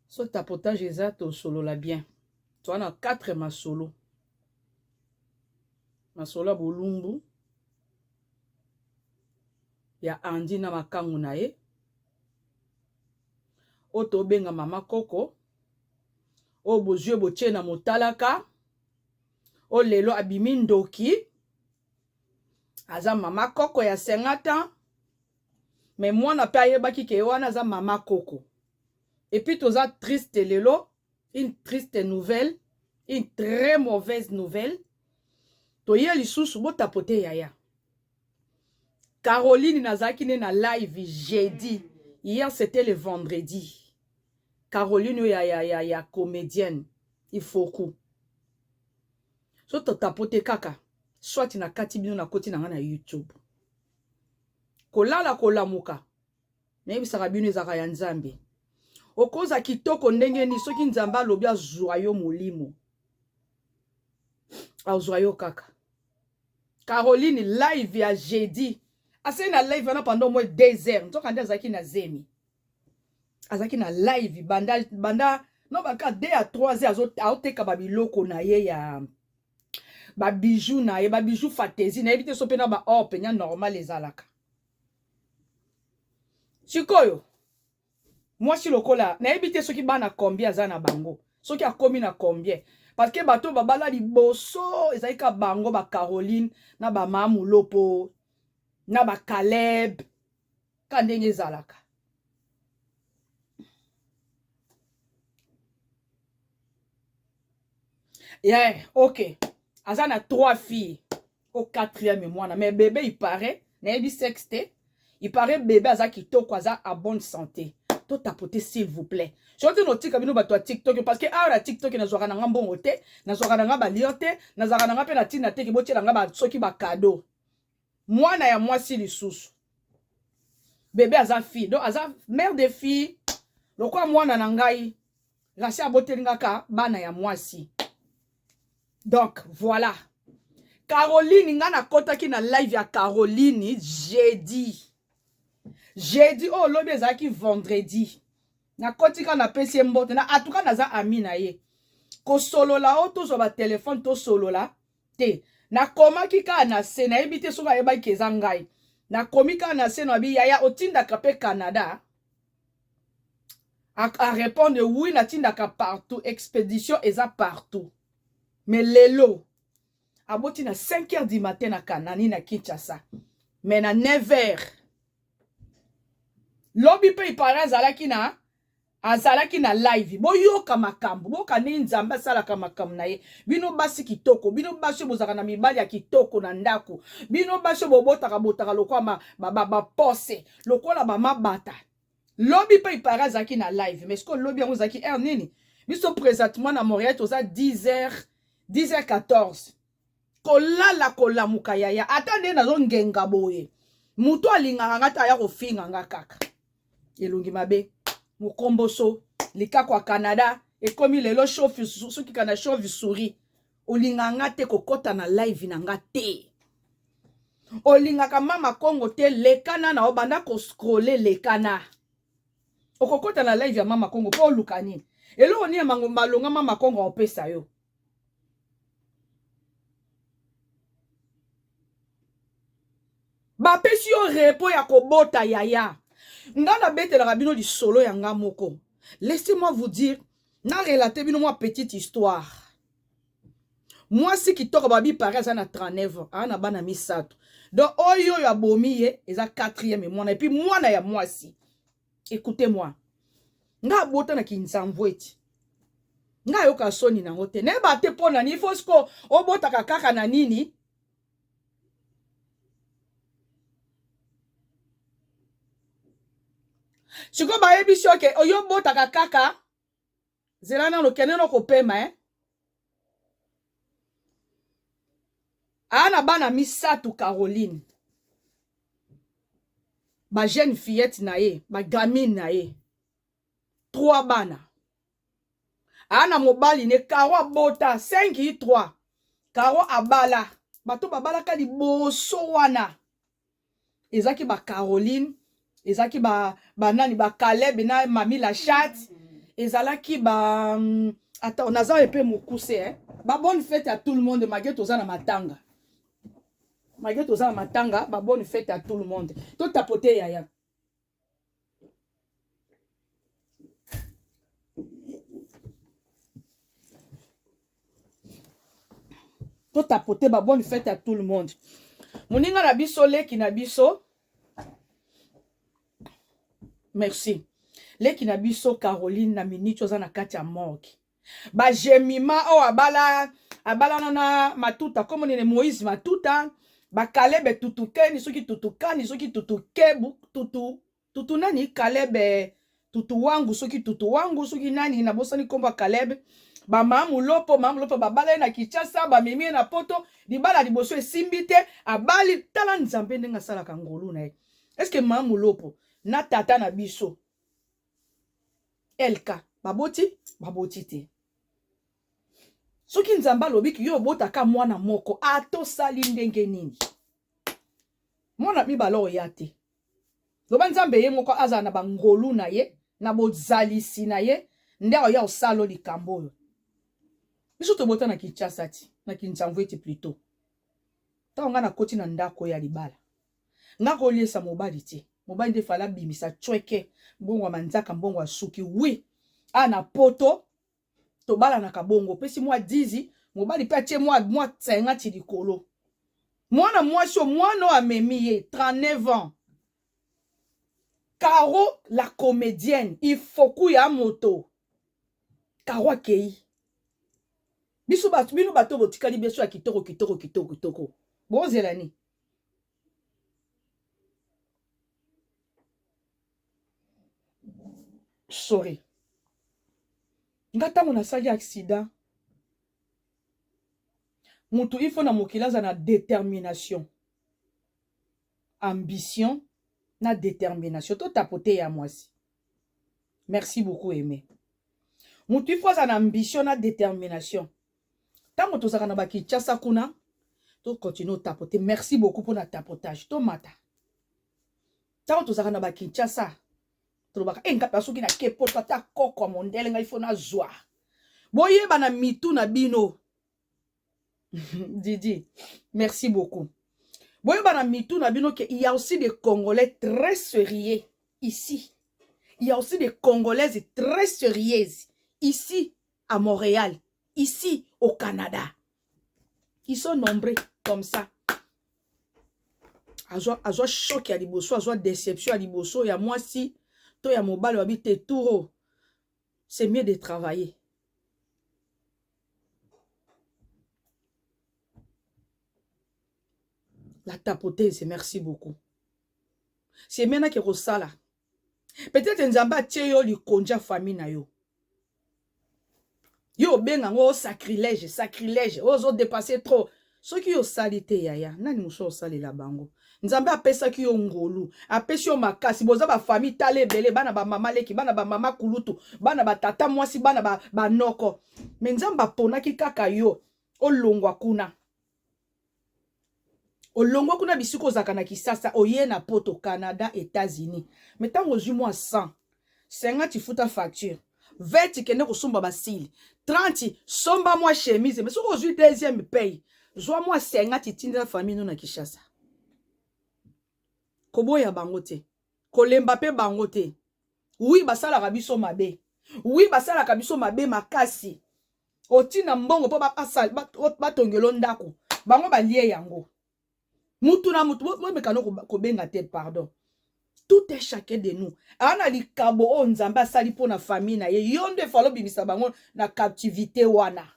So tapotage eza tosolola bien. Toza na 4 masolo. Masolo ya bolumbu ya Andy na makangu na ye oyo tobenga mama koko oyo bozwi botie na motalaka oyo lelo abimi ndoki aza mama koko ya 50 ans mais mwana pe ayebaki ke wana aza mama koko et puis toza triste lelo une triste nouvelle une très mauvaise nouvelle toye lisusu botapote yaya Caroline nazalaki ne na live jeudi hier c'était le vendredi Caroline oyo ya, ya, ya, ya comédienne ifoku so totapote kaka soit nakati bino nakoti na nga na youtube Kolala kolamuka nayebisaka bino ezalaka ya Nzambe. Okoza kitoko ndenge nini soki Nzambe alobi azwa yo molimo azwa yo kaka. Caroline live ya jeudi asali na live wana pendant au moins 2 heures nzoka nde azalaki na zemi azalaki na live banda banda no baka 2 à 3 heures aoteka ba biloko na ye ya ba bijoux na ye ba bijoux fantaisie nayebi te so mpe na ba or penya normal ezalaka sikoyo mwasi lokola nayebi te soki bana combien aza na bango soki akomi na combien parce que bato babala liboso ezali ka bango ba Caroline na ba Mamulopo na ba Caleb ka ndenge ezalaka yeah, ok aza na trois filles au quatrième mwana mais bébé il paraît nayebi sexe te il paraît bébé aza kitoko aza à bonne santé totapote s'il vous plaît soki te notika bino bato ya tiktok parce que awa na tiktok nazwaka na nga mbongo te nazwaka na nga balio te nazalaka na nga mpe na ntina te ke botiela nga soki bakado mwana ya mwasi lisusu bebe aza fille donc aza mère de fille lokola mwana na ngai rasi aboteli nga ka bana ya mwasi donc voilà caroline nga nakotaki na live ya caroline jeudi jeudi oyo lobi ezalaki vendredi nakoti kaka napesi ye mbote na atuka naza ami na ye kosolola o tozwa batelefone tosolola te nakomaki kaka na se nayebi te soki ayebaki eza ngai nakomi kaka na se nabi yaya otindaka mpe canada a répondre oui natindaka partout expédition eza partout mais lelo aboti na 5 heures du matin na kanani na kinshasa mais na 9 heures lobi mpe ipara azalaki na azalaki na live boyoka makambo boyoka ndenge nzambe asalaka makambo na ye bino basi kitoko bino basi oyo bozalaka na mibali ya kitoko na ndako bino basi oyo bobotaka botaka lokola bapose ba, ba lokola bamabata lobi mpe ipara azalaki na live mais sikoyo lobi yango ezalaki heure nini biso présentement na montréal toza 10 heures 10 heures 14 kolala kolamuka yaya ata nde nazongenga boye moto alingaka nga te aya kofinga nga kaka elongi mabe mokomboso likako ya canada ekomi lelo soki kana chauve souris olingaka nga te kokɔta na live na nga te olingaka mama kongo te lekana na obanda koscrole lekana okokɔta na live ya mama kongo mpo oluka nini eloko nini ya malonga mama kongo aopesa yo bapesi yo repo ya kobota yaya nga nabetelaka bino lisolo ya nga moko laissez-moi vous dire na relate bino mwa petite histoire mwasi kitoko babi pari aza na 39 ans aa na bana misato donc oyo oyo abomi ye eza quatrième mwana epuis mwana ya mwasi Écoutez moi. Nga abota na kinzamvueti. Nga ayoka soni nango te. Nayeba te mpo na nini. Il faut siko obotaka kaka na nini? Siko bayebisi yo ke oyo obotaka kaka zela nano kende no kopema eh? Aa na bana misato Caroline. Ba jeune fillette na ye, ba gamine na ye. Trois bana. Ana mobali ne Caro abota 5 i 3. Caro abala. Bato babalaka liboso wana. Ezaki ba Caroline, ezaki ba ba nani ba Caleb na Mami la chatte. Ezalaki ba attends, naza epe mokuse hein. Ba bonne fête à tout le monde malgré toza na matanga. Malgré toza na matanga, ba bonne fête à tout le monde. To tapoter yaya. To tapoter ba bonne fête à tout le monde. Moninga na biso leki na biso. Merci. Leki na biso Caroline na minute oza na kati ya morgue. Ba Jemima oyo abala abalana na Matuta kombo nini Moïse Matuta ba Caleb Tutukeni soki Tutukani soki Tutukebu tutu tutu nani Caleb tutu wangu soki tutu wangu soki nani nabosani kombo ya Caleb ba Mamu Lopo Mamu Lopo babala ye na Kinshasa bamemi ye na poto libala liboso esimbi te abali tala Nzambe ndenge asalaka ngolu na ye est-ce que Mamu Lopo na tata na biso LK baboti baboti te soki Nzambe alobi ki yo obotaka mwana moko atosali ndenge nini mwana mibale oya te loba Nzambe ye moko azala na bangolu na ye na bozalisi na ye nde aoya osalo likambo oyo biso tobota na Kinshasa ti na Kinzamvueti plutôt ntango ngai nakoti na ndako ya libala nga koliesa mobali te mobali nde fala abimisa cweke mbongo ya manzaka mbongo ya suki wi a na poto tobalanaka bongo opesi mwa dizi mobali mpe atie mwa mwa 50 likolo mwana mwasi oyo mwana oyo amemi ye 39 ans Caro la comédienne ifoku ya moto Caro akei biso bato bino bato botikali biso ya kitoko kitoko kitoko kitoko bozela nini sorry nga ntango nasali accident mutu il faut na mokili aza na détermination ambition na détermination totapote ya mwasi merci beaucoup aimé mutu il faut aza na ambition na détermination ntango tozalaka na bakinshasa kuna tokontinue otapote merci beaucoup mpona tapotage tomata ntango tozalaka na bakinshasa tolobaka e ngai soki nake poto ata koko ya mondele ngai fo nazwa boyeba na mitu na bino Didi merci beaucoup boyeba na mitu na bino ke il y a aussi des congolais très sérieux ici il y a aussi des congolaises très sérieuses ici à Montréal ici au Canada ils sont nombreux comme ça azwa azwa choc ya liboso azwa déception ya liboso ya mwasi to ya mobali wabi te turo c'est mieux de travailler la tapoteuse merci beaucoup c'est mieux nake kosala peut-être nzambe atie yo likonzi ya famille na yo yo obenga yango sacrilège sacrilège oyo ozodepase trop soki yo osali te yaya nani mosusu osalela bango nzambe apesaki yo ngolu apesi yo makasi boza bafamille tala ebele bana bamama leki bana bamama kulutu bana batata mwasi bana banoko ba me nzambe aponaki kaka yo olongwa kuna olongwa kuna bisika ozalaka na kisasa oye na poto canada états-unis me ntango ozwi mwa 100 50 futa facture 20 kende kosomba basili 30 somba mwa chemise me soki ozwi deuxième paye zwa mwa 50 tindela famille no na kinshasa koboya bango te kolemba mpe bango te wi basalaka biso mabe wi basalaka biso mabe makasi otina mbongo mpo batongelo ndako bango balie yango mutu na mutu bomekano kobenga te pardon tout est chacun de nous aa na likabo oyo nzambe asali mpo na famille na ye yo nde falo obimisa bango na captivité wana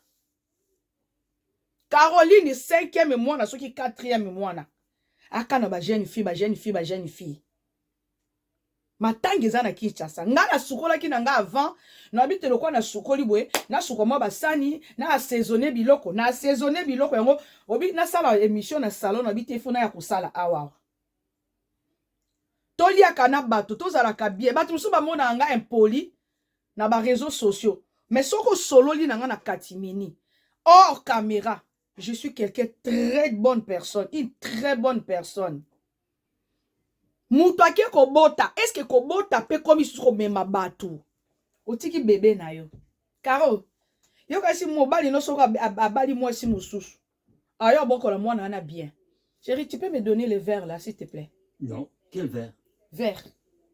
caroline 5e mwana soki 4e mwana aka na bajeune fille bajeune fille bajeune fille matanga eza na Kinshasa nga nasukolaki na nga avant nayebi te lokola nasukoli boye nasuka mwa basani na assaisonne biloko na assaisonne biloko yango obi nasala émission na salon nayebi te fo naya kosala awa awa. Toliaka na bato, tozalaka bien. Bato mosusu bamonaka nga impoli na ba réseaux sociaux. Mais soki osololi na nga na katimini, hors caméra, je suis quelqu'un très bonne personne, une très bonne personne. Moto ake kobota, est-ce que kobota pe komi susu komema bato? Otiki bebe na yo. Caro, yo kasi mobali no soko abali mwasi mosusu. Ayo abokola mwana wana bien. Chérie, tu peux me donner le verre là, s'il te plaît? Non, quel verre? Verre.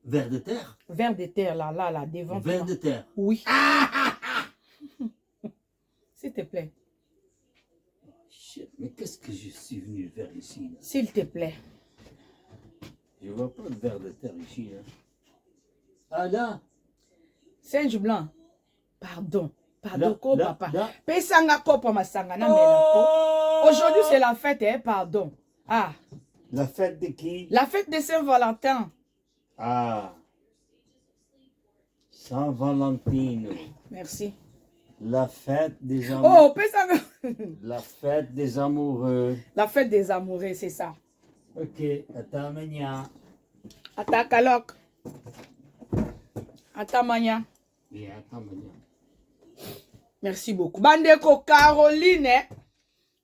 Verre de terre? Verre de terre, là, là, là, devant Verre toi. de terre? Oui. S'il te plaît. Shit, mais qu'est-ce que je suis venu faire ici? Là? S'il te plaît. Je vois pas de verre de terre ici. Là. Ah là? Singe blanc. Pardon. Pardon, là, ko, là, papa. Là. Pesanga kopo masanga na mela ko. Aujourd'hui, c'est la fête, hein, pardon. Ah. La fête de qui? La fête de Saint-Valentin. Ah. Saint-Valentino. Merci. La fête des amoureux. Oh, pesanga. La fête des amoureux. La fête des amoureux, c'est ça. Ok, attends, mania. Attends, kalok. Attends, mania. Yeah, attends, mania. Merci beaucoup. Bandeko Caroline,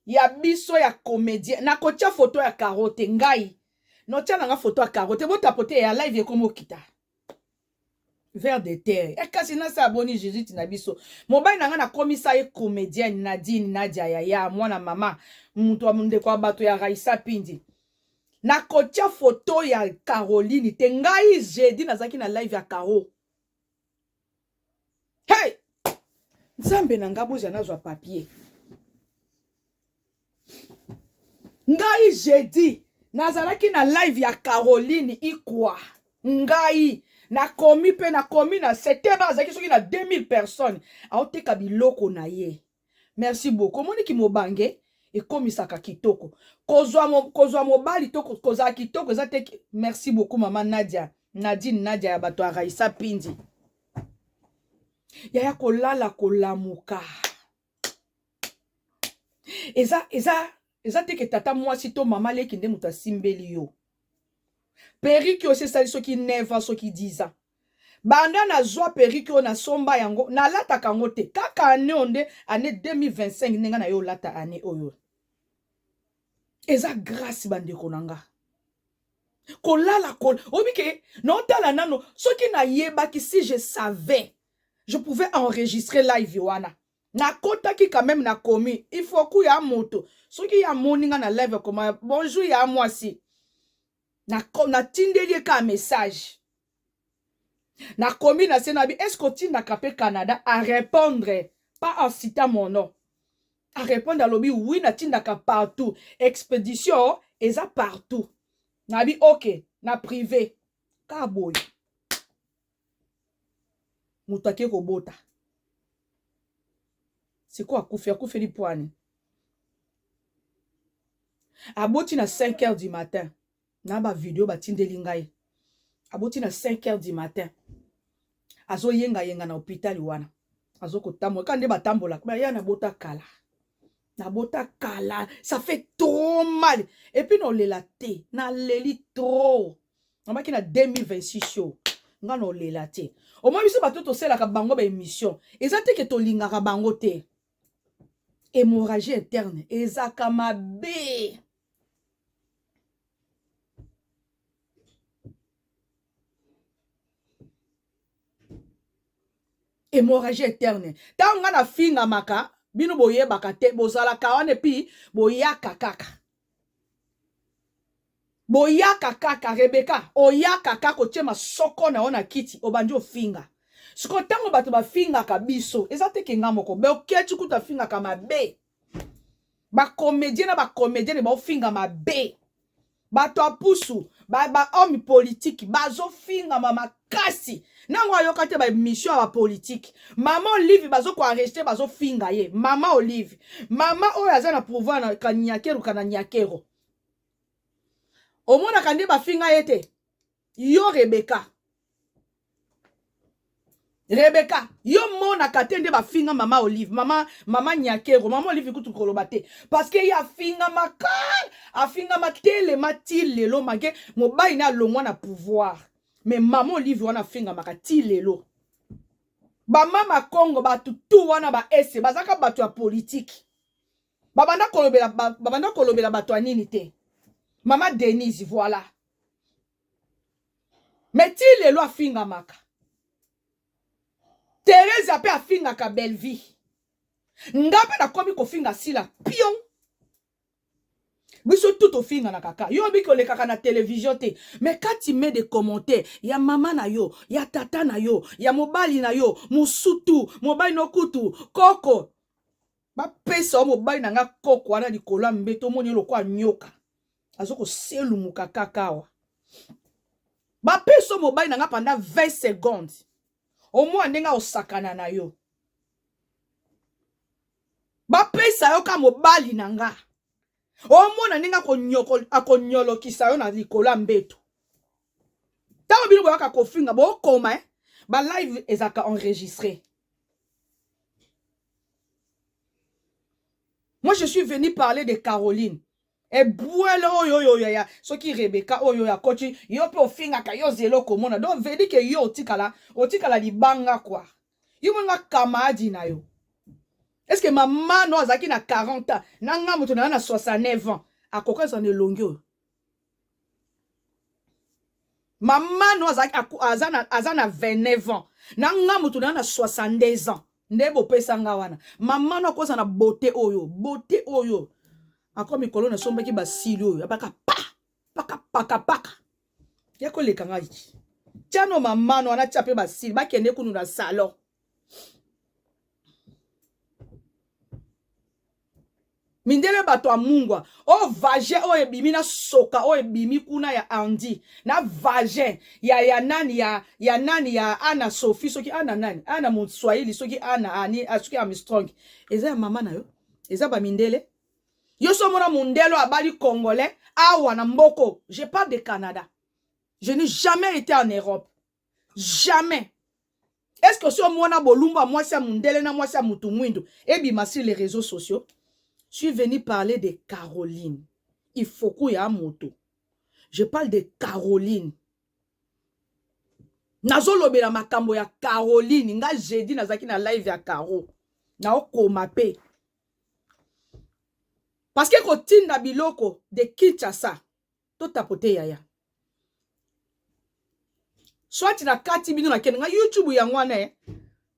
ya biso ya comédien. Nakotia photo ya Caro te ngai. Notia nanga photo ya Caro te. Botapote ya live ekomo kita. Ver de terre. E kasi nasa aboni Jésus na biso. Mobali nanga nakomisa ye comédienne Nadine Nadia yaya mwana mama mutu wa ndeko ya bato ya Raissa Pindi. Nakotia photo ya Caroline te ngai jeudi nazalaki na live ya Caro. Hey! Nzambe na nga bozia nazwa papier. Ngai jeudi nazalaki na live ya Caroline Ikwa. Ngai nakomi pe nakomi na c'était ba azalaki soki na 2000 personnes aoteka biloko na ye. Merci beaucoup. Omoni ki mobange ekomisaka kitoko. Kozwa kozwa mobali to kozala kitoko eza te. Merci beaucoup mama Nadia. Nadine Nadia ya bato ya Raissa Pindi. Yaya kolala kolamuka. Eza eza eza te ke tata mwasi to mama leki nde moto asimbeli yo. Perruque oyo esali soki 9 ans soki 10 ans. Banda nazwa perruque oyo nasomba yango nalataka yango te kaka année oyo nde année 2025 ndenge na yo olata année oyo. Eza grâce bandeko na nga. Kolala kol oyebi ke naotala nano soki nayebaki si je savais je pouvais enregistrer live wana. Nakotaki quand même na komi il faut ku ya moto soki ya moni nga na live koma bonjour ya mwasi. Natindeli ye kaka message. Nakomi na se na bi est-ce que otindaka pe Canada à répondre pas en citant mon nom. À répondre alobi oui natindaka partout. Expédition eza partout. Na bi OK na privé. Ka boye. Moto ake kobota. Siko akufi, akufeli pwani. Aboti na 5 heures du matin. Na ba video batindeli ngai. Aboti na 5 heures du matin. Azo yenga yenga na hôpital wana. Azo kotambola. Kaka nde batambolaka. Ba ya nabota kala. Nabota kala. Ça fait trop mal. Et puis nolela te. Naleli trop. Nabaki na 2026 show. Nga nolela te. Omoni biso bato toselaka bango ba émission. Eza te ke tolingaka bango te. Hémorragie interne ezaka mabe. Hémorragie interne. Tango nga na fingamaka, bino boyebaka te, bozalaka wana epi boyaka kaka. Boyaka kaka Rebecca, oyaka kaka otie masoko na yo na kiti obandi ofinga. Siko tango bato bafingaka biso, eza te ke nga moko, Boketshu kutu afingaka mabe. Ba comédien na ba comédienne baofinga mabe. Bato ya pusu, ba, ba homme politique bazofingama makasi. Nango ayoka te ba émission ya ba politique. Mama Olive bazo ko arrester bazofinga ye. Mama Olive, mama oyo aza na pouvoir na kanyakero kana nyakero. Omonaka nde bafinga ye te. Yo Rebecca. Rebecca, yo monaka te nde bafinga mama Olive, mama mama Nyakero, mama Olive kutu koloba te parce que ye afingama kala, afingama telema ti lelo make mobali na alongwa na pouvoir. Mais mama Olive wana afingamaka ti lelo. Ba mama Congo bato tu wana ba ese bazaka bato ya politique. Babanda kolobela babanda kolobela bato ya nini te. Mama Denise voilà. Mais ti lelo afingamaka. Therese pe afingaka Bellevue. Nga pe nakomi kofinga Sila pion. Biso tout tofingana kaka. Yo obiki olekaka na television te. Mais quand tu mets des commentaires ya mama na yo, ya tata na yo, ya mobali na yo, musutu, mobali no kutu, koko. Bapesa yo mobali na nga koko wana likolo ya mbeto omoni ye lokola nyoka. Azo koselumuka kaka awa. Bapesa yo mobali na nga pendant 20 secondes. Omona ndenge osakana na yo. Bapesa yo ka mobali na nga. Omona ndenge akonyolokisa yo na likolo ya mbeto. Ntango bino boyaka kofinga bokoma eh? Ba live ezalaka enregistré. Moi je suis venu parler de Caroline. Ebwele oyo oyo ya ya soki Rebecca oyo ya koti yo pe ofingaka yo zelo komona donc veut dire que yo otikala otikala libanga quoi. Yo monga kamadi na yo. Est-ce que maman no azalaki na 40 ans na nga moto na na 69 ans akoka ezala na elongi oyo? Mama no azalaki aza na aza na 29 ans na nga moto na na 62 ans nde bopesa nga wana mama no akoza na beauté oyo beauté oyo ako mikolo nasombaki basili oyo abaka pa paka paka paka ya koleka ngai tiano mama no wana tia mpe basili bakende kunu na salon. Mindele bato ya mungwa oyo vagin oyo ebimi na soka oyo ebimi kuna ya Andy na vagin ya ya nani ya ya nani ya Anna Sophie soki Anna nani Anna Moswahili soki Anna ani soki Armstrong eza ya mama na yo eza ba mindele yo so mona mundele abali congolais awa na mboko. Je parle de Canada, je n'ai jamais été en Europe, jamais. Est-ce que si omona bolumbu ya mwasi ya mundele na mwasi ya mutu mwindu ebima sur les réseaux sociaux? Je suis venu parler de Caroline Ifoku ya moto. Je parle de Caroline. Nazolobela makambo ya Caroline. Nga jeudi nazalaki na live ya Caro. Naokoma pe. Parce que kotinda biloko de Kinshasa to tapote yaya. Soit na kati bino na kende nga YouTube yango wana eh.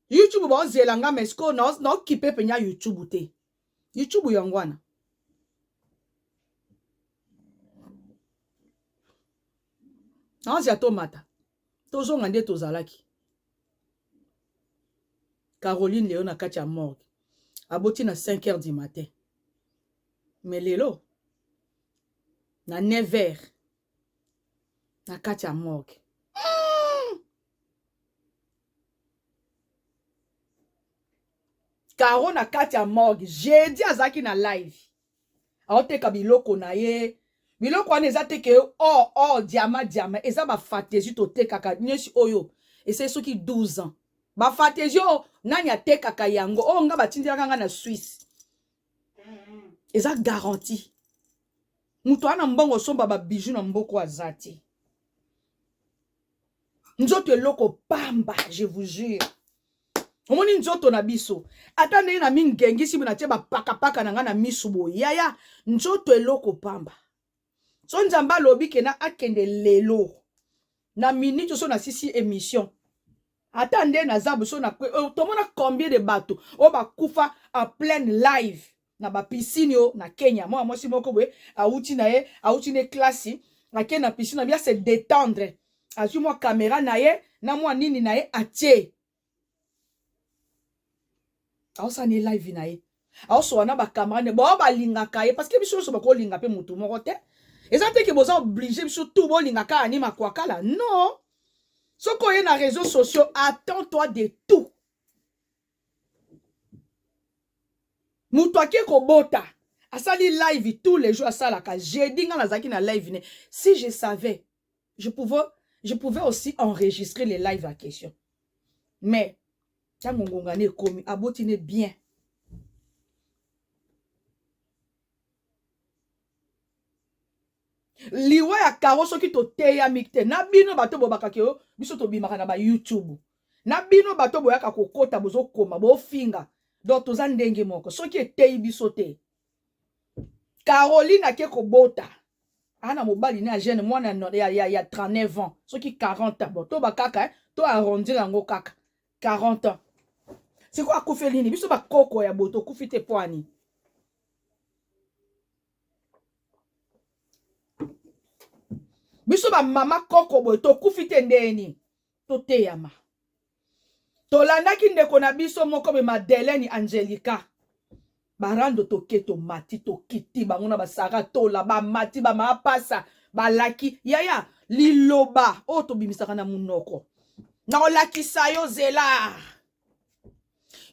YouTube baozela nga mais sikoyo naokipe mpenza YouTube te. YouTube yango wana. Naozela tomata tozonga nde tozalaki. Caroline lelo na kati ya morgue aboti na 5 heures du matin mais lelo na 9 heures na kati ya morgue. Caro na kati ya morgue jeudi azalaki na live aoteka biloko na ye. Biloko wana eza te ke or or diama diama eza ba fantaisie totekaka nyonso oyo esali soki 12 ans ba fantaisie oyo nani atekaka yango oyo nga batindelaka nga na Suisse eza garantie. Moto wana mbongo osomba ba bijoux na mboko aza te. Nzoto eloko pamba, je vous jure. Omoni nzoto na biso ata ndenge na mingengisi boye natie bapakapaka na ngai na misu boye yaya, nzoto eloko pamba. So Nzambe alobi ke na akende lelo na minute so nasisi émission ata nde naza boso na tomona combien de bato oyo bakufa en pleine live na ba piscine oyo na Kenya. Mwana mwasi moko boye awuti na ye, awuti ne classe ake na piscine abia se détendre, azwi mwa caméra na ye na mwa nini na ye atie, aosala ne live na ye, aosola na ba camarade bao balingaka ye parce que biso nyonso bakolinga mpe motu moko te. Eza te ke boza oblige biso tout bolinga kaka ni makwakala, non. Soki oye na réseaux sociaux, attends-toi de tout. Moto ake kobota asali live tous les jours, asalaka jeudi nga nazalaki na live ne. Si je savais, je pouvais aussi enregistrer les lives à question. Mais ntango ngonga ne ekomi, aboti ne bien. Liwa ya Caro, soki toteyami te na bino bato bobakaki yo, biso tobimaka na ba YouTube na bino, bato boyaka kokota, bozokoma, bofinga, donc toza ndenge moko. Soki eteyi biso te, Caroline ake kobota ana mobali ne ya jeune, mwana ya 39 ans, soki 40 ans, bon, to bakaka eh, to arrondir yango kaka 40 ans. Sikoyo akufeli nini? Biso bakoko ya boto okufi te po ani? Biso bamama koko boye tokufi te ndeni? Toteyama. Tolandaki ndeko na biso moko be Madeleine Angelica barando, toke tomati tokiti bango na basara tola bamati bamapasa balaki yaya liloba oyo tobimisaka na monoko na kolakisa yo zela.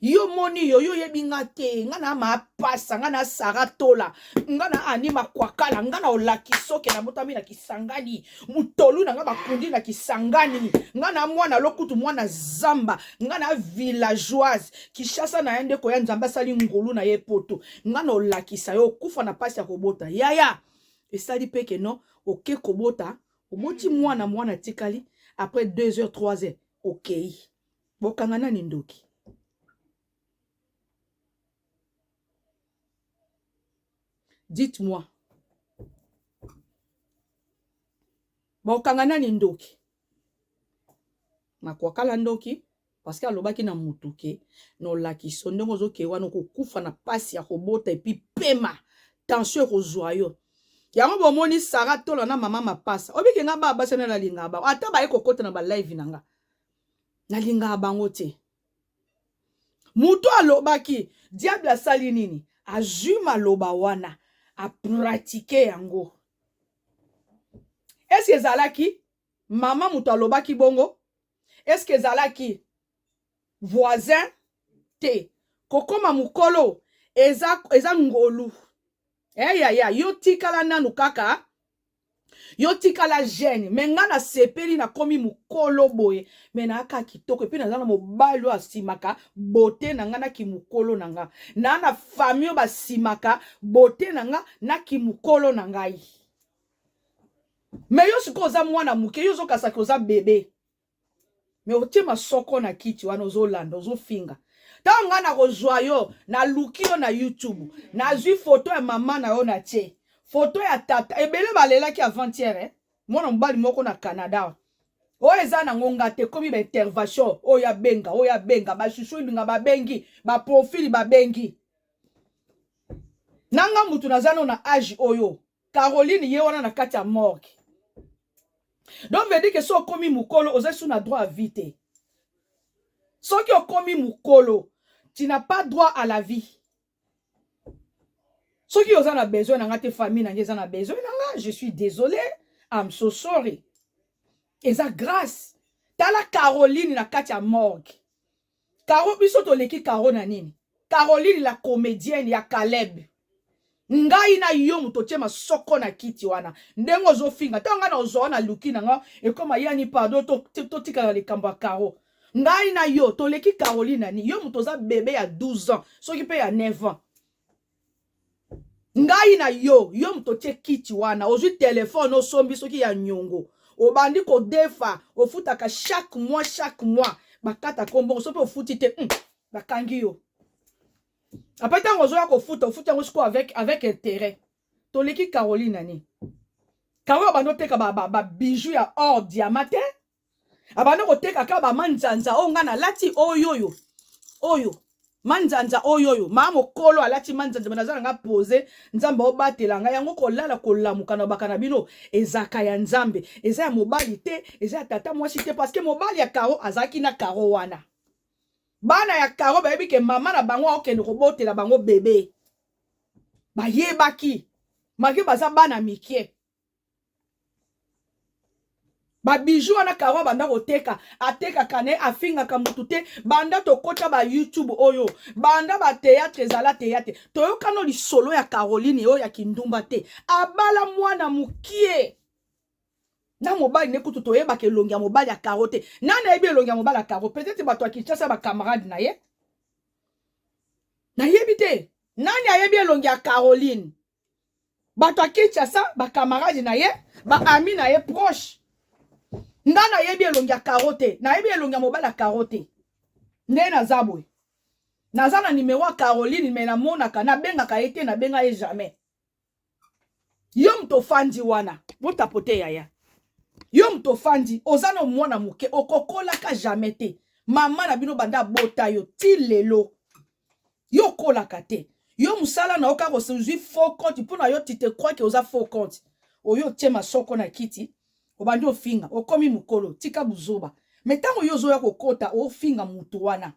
Yo moni yo, yo oyebi nga te. Nga na mapasa, nga na Sara Tola, nga na Ani Makwakala, nga na olakisa oke nabotami na Kisangani, mutolu na nga bakundi na Kisangani. Nga na mwana lokutu, mwana zamba, nga na villageoise Kishasa na ye nde koya. Nzambe asali ngolu na ye poto. Nga na olakisa yo okufa na pasi ya kobota yaya. Esali mpe ke no oke kobota, oboti mwana, mwana atikali après 2 heures, 3 heures okei. Bokanga nani ndoki? Dites-moi, bokanga nani ndoki? Makwakala ndoki, parce que alobaki na mutu ke nolakisa ndenge ozokee wana, okokufa na pasi ya kobota, et puis pema tension ekozwa yo. Yango bomoni Sara Tola na mama Mapasa, obiki nga ba basi na nalingaka bango, ata baye kokota na balive na nga, nalingaka bango te. Moto alobaki, diable asali nini? Azwi maloba wana, apratike yango. Eske ezalaki mama moto alobaki bongo? Eske ezalaki voisin te? Kokoma mokolo eza ngolu. Eyaya, yo tikala nanu kaka, yo tikala jeune. Me nga nasepeli, nakomi mokolo boye, me nayaka kitoko, et puis naza na mobali oyo asimaka bote na nga na kimokolo na nga, na famille oyo basimaka bote na nga na kimokolo na ngai. Me yo sikoyo oza mwana moke, yo ozokasaki oza bebe, me otie masoko na kiti wana, ozolanda, ozofinga. Ntango ngai nakozwa yo, naluki yo na YouTube, nazwi foto ya mama na yo, natie foto ya tata. Ebele balelaki avant-hier, eh? Mwana mobali moko na Canada oyo eza nango nga te, ekomi baintervention oyo abenga, oyo abenga bashushu elinga, babengi baprofil, babengi nanga mutu naza no na age oyo. Caroline ye wana na kati ya morgue. Donc veut dire que so okomi mokolo, oza su na droit à vie te. Soki okomi mokolo, tu n'as pas droit à la vie. Soki oza na besoin na nga te, famille na nga eza na besoin na nga, je suis désolé, I'm so sorry. Eza grâce. Tala Caroline na kati ya morgue. Caro, biso toleki Caro na nini? Caroline la comédienne ya Caleb, ngai na yo moto otie masoko na kiti wana ndenge ozofinga. Ntango ngai na ozwa wana, luki na nga ekoma yani pardon, totikala na likambo ya Caro. Ngai na yo toleki Caroline na nini? Yo moto oza bebe ya 12 ans, soki mpe ya 9 ans. Ngai na yo, yo moto otie kiti wana, ozwi telefone, osombi soki ya nyongo, obandi kodefa, ofutaka chaque mois, chaque mois bakataka mbongo. So mpe ofuti te, bakangi yo. Après ntango ozoya kofuta, ofuti yango sikoyo avec intérêt. Toleki Caroline nani? Caro abandi oteka babijou ya or, diamant te, abandi koteka kaka bamanzanza oyo ngai nalati, oyo oyo oyo manzanza oyo oyo maa mokolo alati manzanza. Me naza na nga pose, Nzambe obatela ngai yango. Kolala kolamuka na baka na bino ezaka ya Nzambe, eza ya mobali te, eza ya tata mwasi te, parce que mobali ya Caro azalaki na Caro wana. Bana ya Caro bayebi ke mama na bango akokende kobotela bango bebe, bayebaki make baza bana mike. Babiju wana Caro abanda koteka, atekaka ne, afingaka mutu te. Banda tokota ba YouTube oyo, banda bathéâtre ezala théâtre, toyokano lisolo ya Caroline oyo ya kindumba te. Abala mwana mokie. Na mobali ne kutu toyebaka elongi ya mobali ya Caro te. Nani ayebi elongi ya mobali ya Caro? Peut-être bato ya Kinshasa, bacamarade na ye. Nayebi te. Nani ayebi elongi ya Caroline? Bato ya Kinshasa, bacamarade na ye, baami na ye proche. Nga nayebi elongi ya Caro te. Nayebi elongi ya mobali ya Caro te. Nde naza boye. Naza na numero ya Caroline, mais namonaka, nabengaka ye te, nabenga ye jamais. Yo moto ofandi wana, botapote yaya. Yo moto ofandi, oza na mwana moke, okokolaka jamais te. Mama na bino banda abota yo ti lelo. Yo okolaka te. Yo mosala na yo kaka ozwi faux compte mpo na yo, tu te crois que oza faux compte. Oyo otie masoko na kiti, obandi ofinga, okomi mokolo, tika buzoba. Mais ntango yo ozoya kokota, ofinga mutu wana.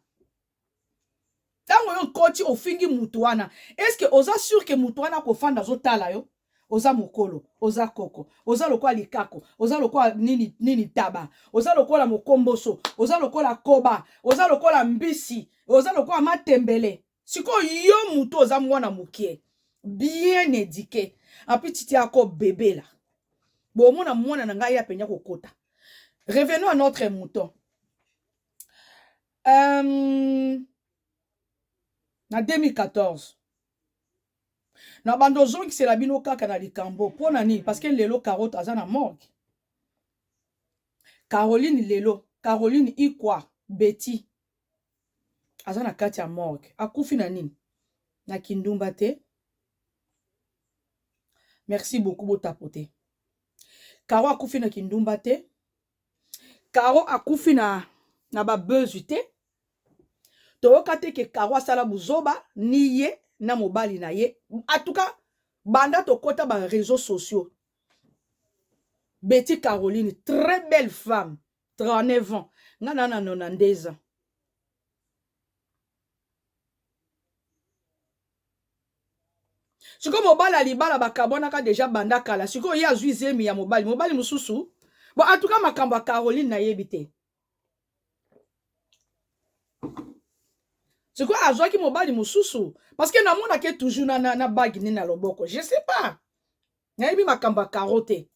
Ntango yo okoti ofingi mutu wana, est-ce que oza sûr que mutu wana akofanda azotala yo? Oza mokolo, oza koko, oza lokola likako, oza lokola nini nini taba, oza lokola mokomboso, oza lokola koba, oza lokola mbisi, oza lokola matembele. Sikoyo yo mutu oza mwana mokie, bien éduqué, api titi ako bebela. Bomona mwana na ngai ya penya kokota. Revenons à notre mouton. Na 2014 na bando ozongisela bino kaka na likambo mpo na nini? Parce que lelo Carotte aza na morgue. Caroline lelo, Caroline Ikwa Betty aza na kati ya morgue. Akufi na nini? Na kindumba te. Merci beaucoup, botapote. Caro akufi na kindumba te. Caro akufi na ba buzz te. Toyoka te ke Caro asala buzoba ni ye na mobali na ye. En tout cas, banda tokota ba réseaux sociaux. Betty Caroline, très belle femme, 39 ans. Nga na na 92 ans. Sikoyo mobali ya libala bakabwanaka deja banda kala. Sikoyo ye azwi zemi ya mobali, mobali mosusu. Bon, en tout cas makambo ya Caroline nayebi te. Sikoyo azwaki mobali mosusu parce que namonaki toujours na bague nini na loboko. Je sais pas. Nayebi makambo ya Caro te.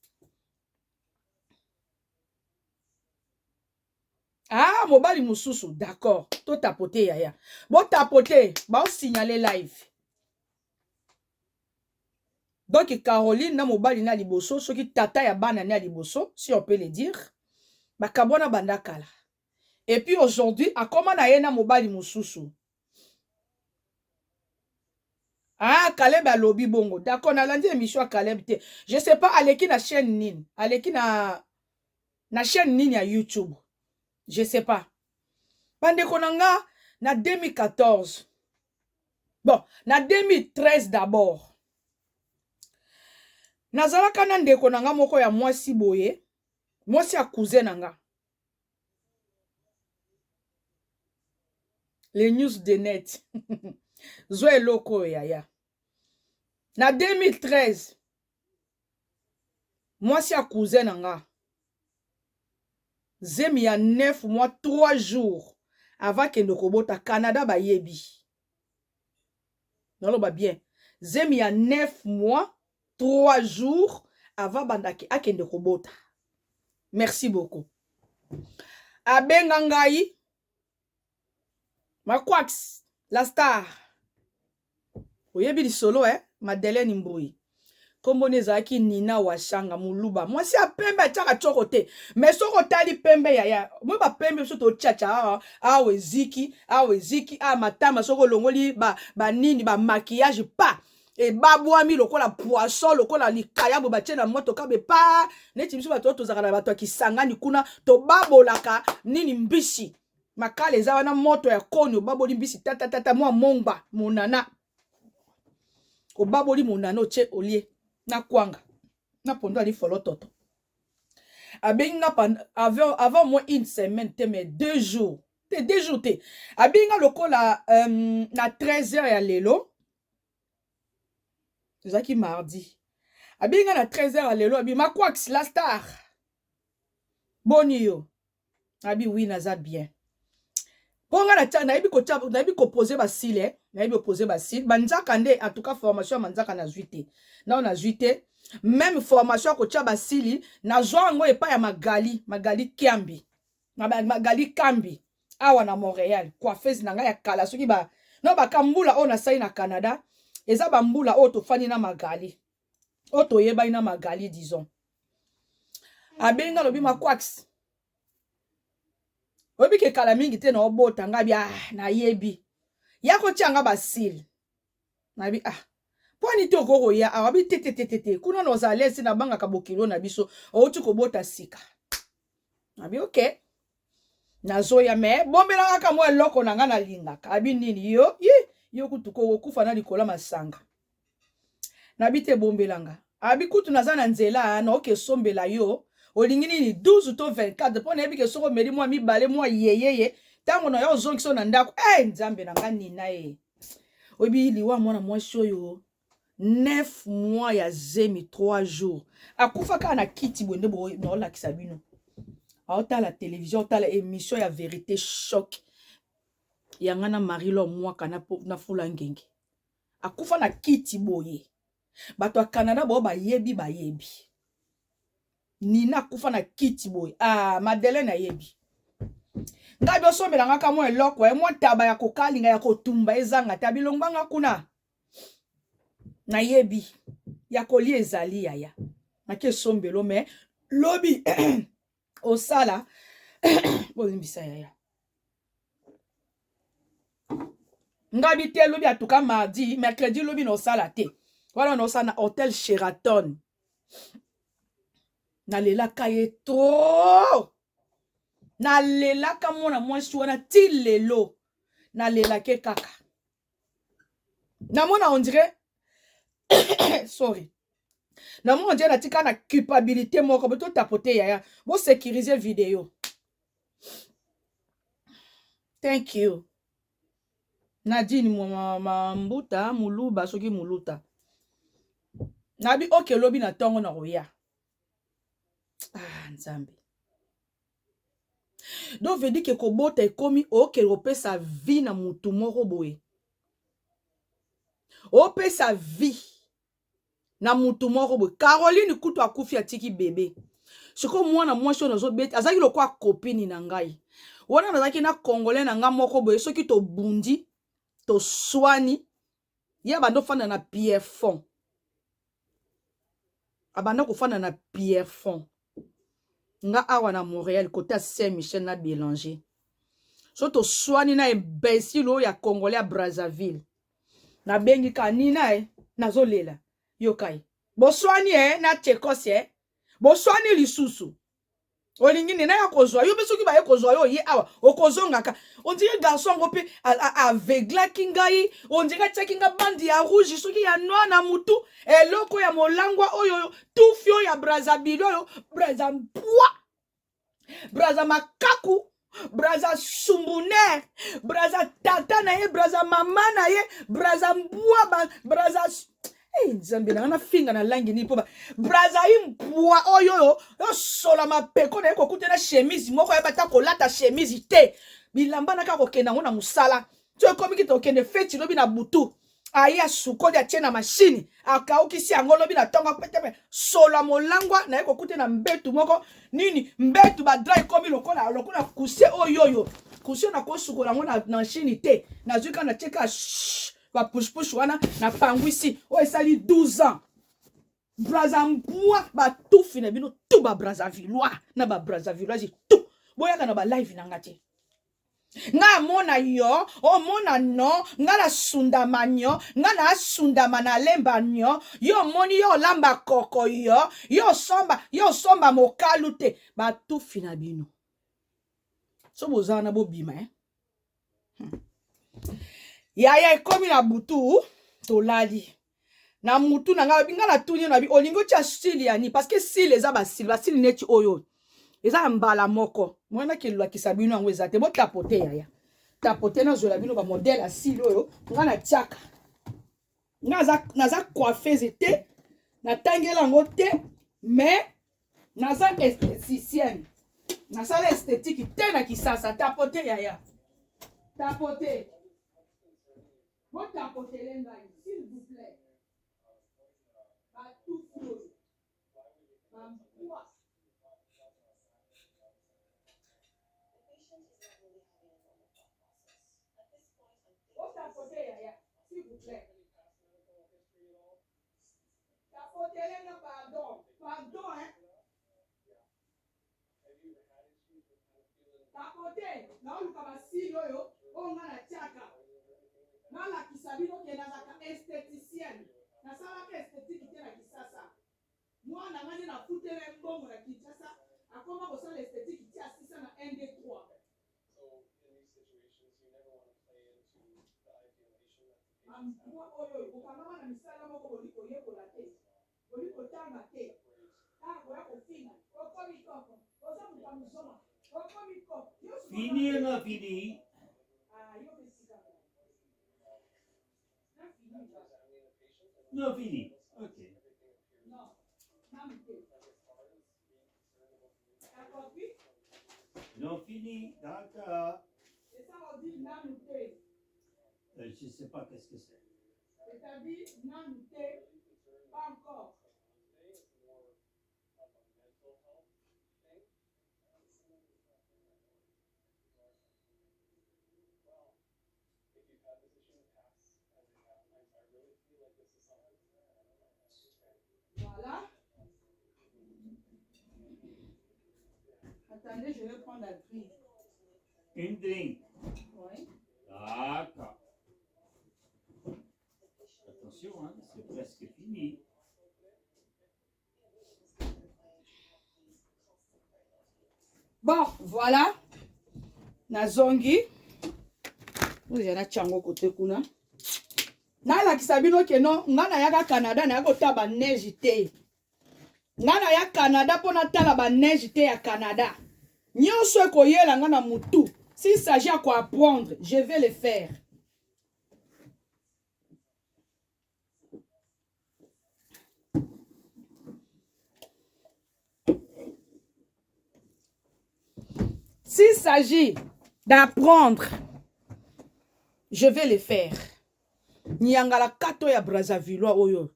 Ah, mobali mosusu, d'accord. To tapote yaya. Bo tapote, ba signaler live. Donc Caroline na mobali na liboso, soki tata ya bana na liboso, si on peut le dire, bakabwana banda kala. Et puis aujourd'hui, akoma na ye na mobali mosusu. Ah, Caleb alobi bongo. D'accord, nalandi émission ya Caleb te. Je sais pas aleki na chaîne nini. Aleki na chaîne nini ya YouTube. Je sais pas. Bandeko na nga na 2014. Bon, na 2013 d'abord. Nazalaka na ndeko na nga moko ya mwasi boye, mwasi ya cousin na nga. Les news de net. Zwa eloko oyo yaya. Na 2013, mwasi ya cousin na nga, zemi ya 9 mois 3 jours avant kende kobota Canada bayebi. Naloba bien. Zemi ya 9 mois 3 jours avant bandaki akende kobota. Merci beaucoup. Abenga ngai Makwax la star. Oyebi lisolo eh Madeleine Mbui. Kombo ne ezalaki Nina Washanga Muluba. Mwasi ya pembe atiaka tshoko te. Mais soki otali pembe yaya, moi ba pembe biso totiatia awa, awa eziki, awa eziki, awa matama soki olongoli ba nini ba maquillage pa ebabwami lokola poisson, lokola likayabo batie na moto kabe pa neti biso bato tozalaka na bato ya Kisangani kuna tobabolaka nini mbisi. Makala eza wana moto ya koni obaboli mbisi tata tata mwa mongba monana. Obaboli monana otie olie na kwanga na pondo ali folo toto. Abengi nga avant moins une semaine te mais 2 jours. Te 2 jours te. Abengi nga lokola na 13h ya lelo. Ezalaki mardi. Abengi nga na 13h ya lelo abi Makwax la star. Boni yo. Abi oui naza bien. Po nga na tia nayebi ko tia nayebi ko poser ba cils, nayebi ko poser ba cils. Banzaka nde en tout cas formation ya manzaka nazwi te. Nao nazwi te. Meme formation ya kotia basili nazwa yango epai ya Magali, Magali Kiambi, Magali Kambi awa na Montréal, coiffeuse na ngai ya kala. Soki ba no bakambula oyo nasali na Canada eza bambula oyo tofandi na Magali, oyo toyebani na Magali, disons. Abengi alobi Makwax, oyebi ke kala mingi te na obota ngai bi ah, nayebi ya kotia nga basile. Nayebi ah mpo nini te okoki koya awa bi te te te te te kuna na ozala lesi nabangaka bokilo na biso outi kobota sika. Nabi ok, nazoya me bombela kaka mwa eloko na ngai nalingaka. Abi nini yo ye yo kutu kokufa na likolo masanga. Nabi te bombela nga. Abi kutu naza na nzela na oke sombela yo olingi nini 12 to 24 mpo nayebi ke soko omeli mwa mibale mwa yeyeye ntango na yo ozongisa na ndako. Eh nzambe na nga nina ye oyebi liwa mwana mwasi oyo 9 mois ya zemi 3 jours akufa kaka na kiti boye nde naolakisa bino. Aotala télévision, otala émission ya vérité choc yanga na Marie-Laure Mwaka na Fula Ngenge. Akufa na kiti boye. Bato ya Canada bao bayebi bayebi. Nina akufa na kiti boye. Ah, Madeleine ayebi. Ngai bosombela nga ka mwa eloko ya mwa taba ya kokalinga ya kotumba ezanga te bilongo nga kuna. Nayebi ya kolia ezali yaya. Nake esombelo me lobi osala bolimbisa yaya. Ngabi te lobi atuka mardi, mercredi lobi na osala te. Wana na osala na hotel Sheraton. Nalelaka ye trop. Nalelaka mwana mwasi wana ti lelo. Nalelake kaka. Namona on dirait sorry. Namona on dirait natika na culpabilité moko bo tapoter yaya. Bo sécuriser vidéo. Thank you. Nadine Mbuta Muluba soki Muluta. Nabi oke lobi na tongo na koya. Ah Nzambe. Donc veut dire que kobota ekomi oke kopesa vie na mutu moko boye. Opesa vie na mutu moko boye. Caroline kutu akufi atiki bébé. Sikoyo mwana mwasi oyo nazobeta azalaki lokola copine na ngai. Wana nazalaki na congolais na ngai moko boye soki tobundi toswani ye abanda ofanda na Pierrefonds. Abanda kofanda na Pierrefonds. Nga awa na Montréal côté ya Saint-Michel na Bélanger. So toswani na imbécile oyo ya congolais ya Brazzaville. Nabengi ka nina e nazolela yokai. Boswani e na Tchekos e. Boswani lisusu. Olingi nini ya kozwa yo mpe soki baye kozwa yo ye awa okozongaka. On dirait garçon yango mpe aveuglaki ngai, on dirait atiaki nga bande ya rouge soki ya noir na mutu, eloko ya molangwa oyo tufi oyo ya Brazzaville oyo Brazza mpwa, Brazza makaku, Brazza sumbuner, Brazza tata na ye, Brazza mama na ye, Brazza mbwa, Brazza hey, nzambe na nga nafinga na langi nini mpo Brazza mbwa oyo oyo osola mapeko na ye kokuta na chemise moko ayeba ata kolata chemise te, bilamba na kaka kokende yango na mosala so ekomi ki tokende feti lobi na butu aye asukoli atie na mashine akaukisi yango lobi na ntongo petepe solo molangwa naye kokuta na mbetu moko nini mbetu badra ekomi lokola lokola kuse oyo oyo kuse nakosukola yango na mashine te, nazwi kaka natie kaka bapushpush wana napangwisi oyo esali 12 ans. Brazza mbwa batufi na bino tout ba Brazzavillois na ba Brazzavilloise tout boyaka na ba live na nga te. Nga amona yo omona no nga nasundama nyo nga nasundama nalemba nyo yo omoni yo olamba koko yo yo osomba yo osomba mokalu te batufi na bino so boza wana bobima eh? Yaya ekomi na butu tolali na mutu na ngai nga natuni na bi olingi otia style ya nini parce que style eza basile basile neti oyo eza ya mbala moko mwana kelakisa bino yango eza te botapote yaya tapote nazwela bino bamodele ya style oyo nga natiaka nga naza coiffeuse te natangela yango te mais naza esthéticienne nasala esthétique te na Kisasa. Tapote yaya, tapote, botapotele ngai s'il vous plaît batufi oyo. Otapote yaya, s'il vous plaît. Tapotele nga pardon. Pardon hein. Tapote, naoluka basili oyo oyo nga natiaka. Nalakisa bino ke nazalaka esthéticienne. Nasalaka esthétique te na Kisasa. Mwana nga nde nafutela ye mbongo na Kinshasa, akoma kosala esthétique ti asisa na 1 2 3. Bambwa oyo oyo bokangama na misala moko boli koyekola te, boli kotanga te, kaka koya kofinga okomi koko, oza moto ya mozoma, okomi koko. Yo Fini na fini. Ah, yo mpe sika na fini nga. Non, fini. Ok. Non, nanu te. T'as compris? Non, fini. D'accord. C'est ça, on dit nanu te. Je ne sais pas qu'est-ce que c'est. C'est-à-dire nanu te, pas encore. Voilà. Attendez, je vais prendre la drink. Une drink. Oui. D'accord. Attention, hein, c'est presque fini. Bon, voilà. Nazongi. Oyo na chango kote kuna. Nalakisa bino ke non, nga nayaka Canada naya kotala ba neige te. Nga naya Canada mpo natala ba neige te ya Canada. Nyonso ekoyela nga na mutu. S'il s'agit ya koapprendre, je vais le faire. S'il s'agit d'apprendre, je vais le faire. Nyangala kato ya Brazzavillois oyo.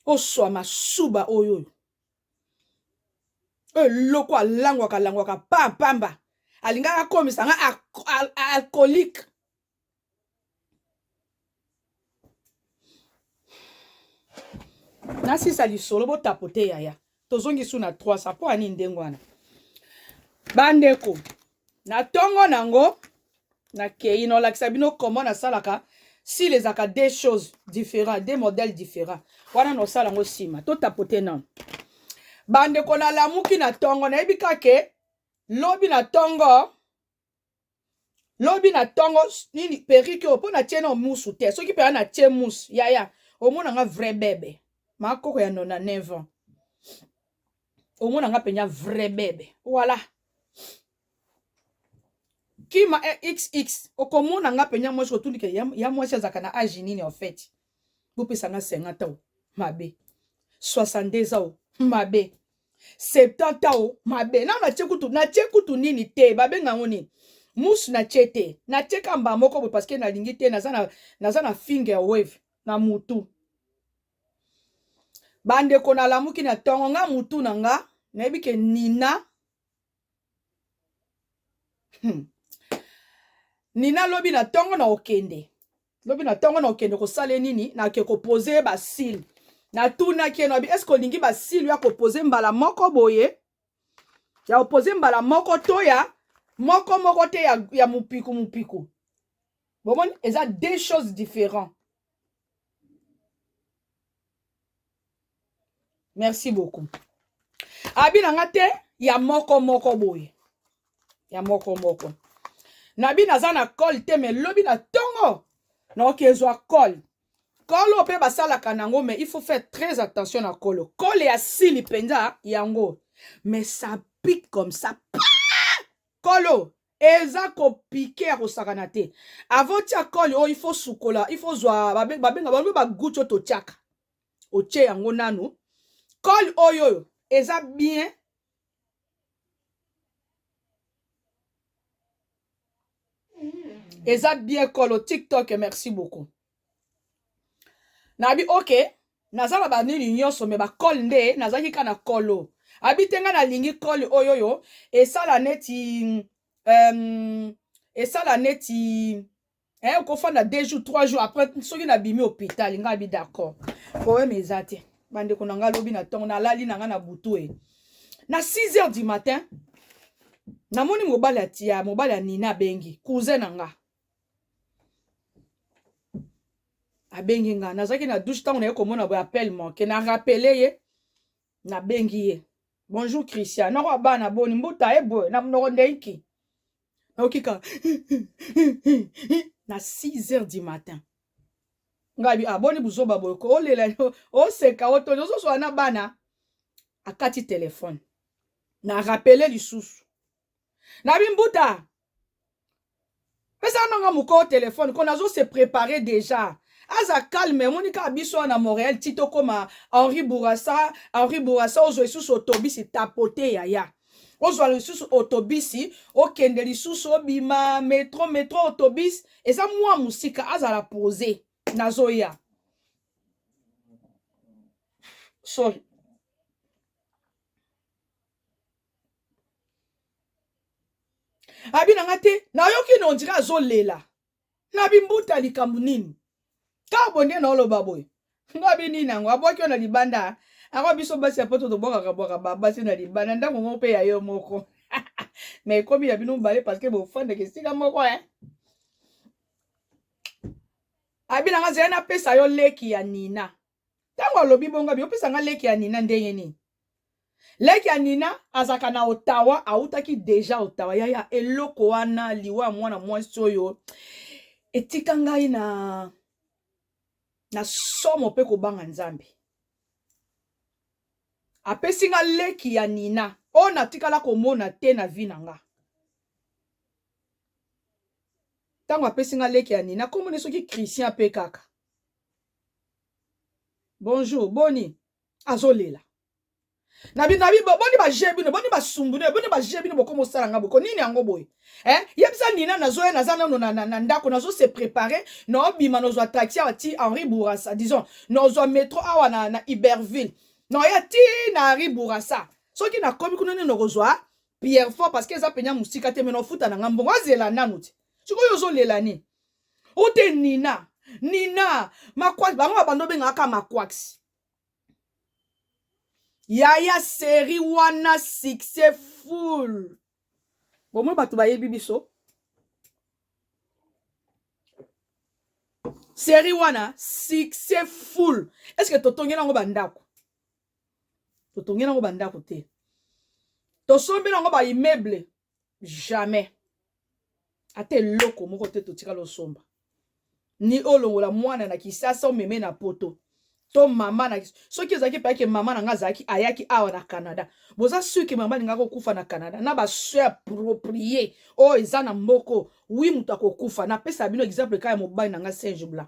Oswa masuba oyo. Eloko alangwaka langwaka pamba. Alingaka akomisa nga alcoolique. Nasisa lisolo botapote yaya. Tozongi su na 300 mpo ani ndenge wana. Bandeko, na tongo nango nakei nolakisa bino comment nasalaka s'il ezalaka deux choses différents, deux modèles différents. Wana nosala yango nsima. Totapote nano. Bandeko, nalamuki na tongo, nayebi kake lobi na tongo, lobi na tongo nini perruque oyo mpo natie na musu te. Soki mpenza natie musu yaya, omona nga vrai bebe makoko ya 99 ans, omona nga mpenza vrai bebe. Voilà, kima xx okomona nga mpenza mwasi kotundika ya mwasi azalaka na age nini en fait. Bopesa nga 50 ans mabe, 62 ans mabe, 70 ans mabe. Nano natie kutu nini te, babenga yango nini musu natie te, natie kamba moko boye parce que nalingi te, naza na finger wave na mutu. Bandeko, nalamuki na ntongo nga mutu na nga nayebi ke Nina Nina lobi na ntongo na okende, lobi na ntongo na okende kosala nini, nake kopose ye basile. Natunaki ye nabi, est-ce olingi basile ya kopose mbala moko boye, ya kopose mbala moko to ya moko moko te ya mupiku mupiku. Bomoni eza deux choses différentes. Merci beaucoup. Abi na nga te ya moko moko boye, ya moko moko. Nabi naza na colle te, mais lobi na tongo naokezwa colle. Colle oyo mpe basalaka nango, mais il faut faire très attention na colle. Colle ya sili mpenza yango, mais ça pique comme ça. Colle eza kopike ya kosakana te. Avant tia colle oyo, il faut sukola, il faut zwa babenga bango bagoutte oyo totiaka, otie yango nanu. Colle oyo oyo eza bien. Eza bien colle TikTok, merci beaucoup. Nabi ok, naza na banini nyonso, me bacolle nde nazalaki kaka na colle. Abi te, nga nalingi colle oyo oyo esala neti esala neti eh, okofanda 2 jours, 3 jours après soki nabimi hôpital. Nga abi d'accord, problème eza te. Bandeko na nga, lobi na ntongo nalali na nga na butu e na 6 heures du matin, namoni mobali ya mobali ya Nina abengi. Cousin na nga abengi nga. Nazalaki na douche. Ntango naye komona boye appel manqué, na rappeler ye, nabengi ye: "Bonjour Christian." Noko abana boni mbuta ye boye na monoko ndenki nayoki kaka na 6 heures du matin. Ngai bi aboni buzoba boye ko olela, oseka, otoni ozoswala na bana. Akati telefone. Na rappeler lisusu, nabi: "Mbuta, pesa nanga mokolo telefone ko nazo se préparer déjà." Aza calme. Emoni kaka biso wana na Montréal ti tokóma Henri Bourassa. Henri Bourassa, ozwa lisusu otobisi tapote yaya, ozwa lisusu otobisi, okende lisusu, obima métro, métro autobus eza mwa mosika. Azala posé, nazoya. Sorry. Abi nanga te, nayoki na ondire azolela. Nabi: "Mbuta, likambo nini?" Kaka boye nde naoloba boye. Ngabi: "Nini yango? Abwaki yo na libanda?" Ako biso basi ya poto tobwakaka bwaka babasi na libanda. Ndako ngo mpe ya yo moko, mais ekomi ya bino mibale parce que bofandaka esika moko eh. Abi nanga: "Zela napesa yo leki ya Nina." Ntango alobi bongo, abi: "Opesa nga leki ya Nina ndenge nini?" Leki ya Nina azalaka na Ottawa, autaki déjà Ottawa. Yaya, eloko wana, liwa ya mwana mwasi oyo etika ngai na somo mpe kobanga Nzambe. Apesi nga leki ya Nina oyo natikala komona te na vie na nga. Ntango apesi nga leki ya Nina, komoni soki Christian mpe kaka: "Bonjour, boni?" Azolela. Nabi nabi: "Boni baje bino, boni basumbu boni baje bino, bokoma osala nga boko nini yango boye eh? Yebisa Nina nazoya, naza nano na ndako, nazo se préparer, naobima, nozwa taxi awa ti Henri Bourassa, disons nozwa métro awa na Iberville, naoya ti na Henri Bourassa. Soki nakomi kuna nde nakozwa Pierrefonds, parce que eza penya mosika te, me naofuta na nga mbongo." Azela nanu te. Sikoyo ozolela nini? Ote Nina, Nina Makwaks, bango babando obengaka Makwaks. Yaya, série wana succès full. Bomoi bato bayebi biso série wana succès full. Est ce que totongeli yango bandako? Totongeli yango bandako te. Tosombeli yango baimmeuble? Jamais. Ata eloko moko te totikala osomba, ni olongola mwana na Kisasa omeme na Poto to mama na. Soki ezalaki payake mama na nga azalaki, ayaki awa na Canada, boza sûr que mama alingaki kokufa na Canada na basoins appropriés oyo eza na mboko? Oui, moto akokufa. Napesa bino exemple kaka ya mobali na nga Serge Blanc.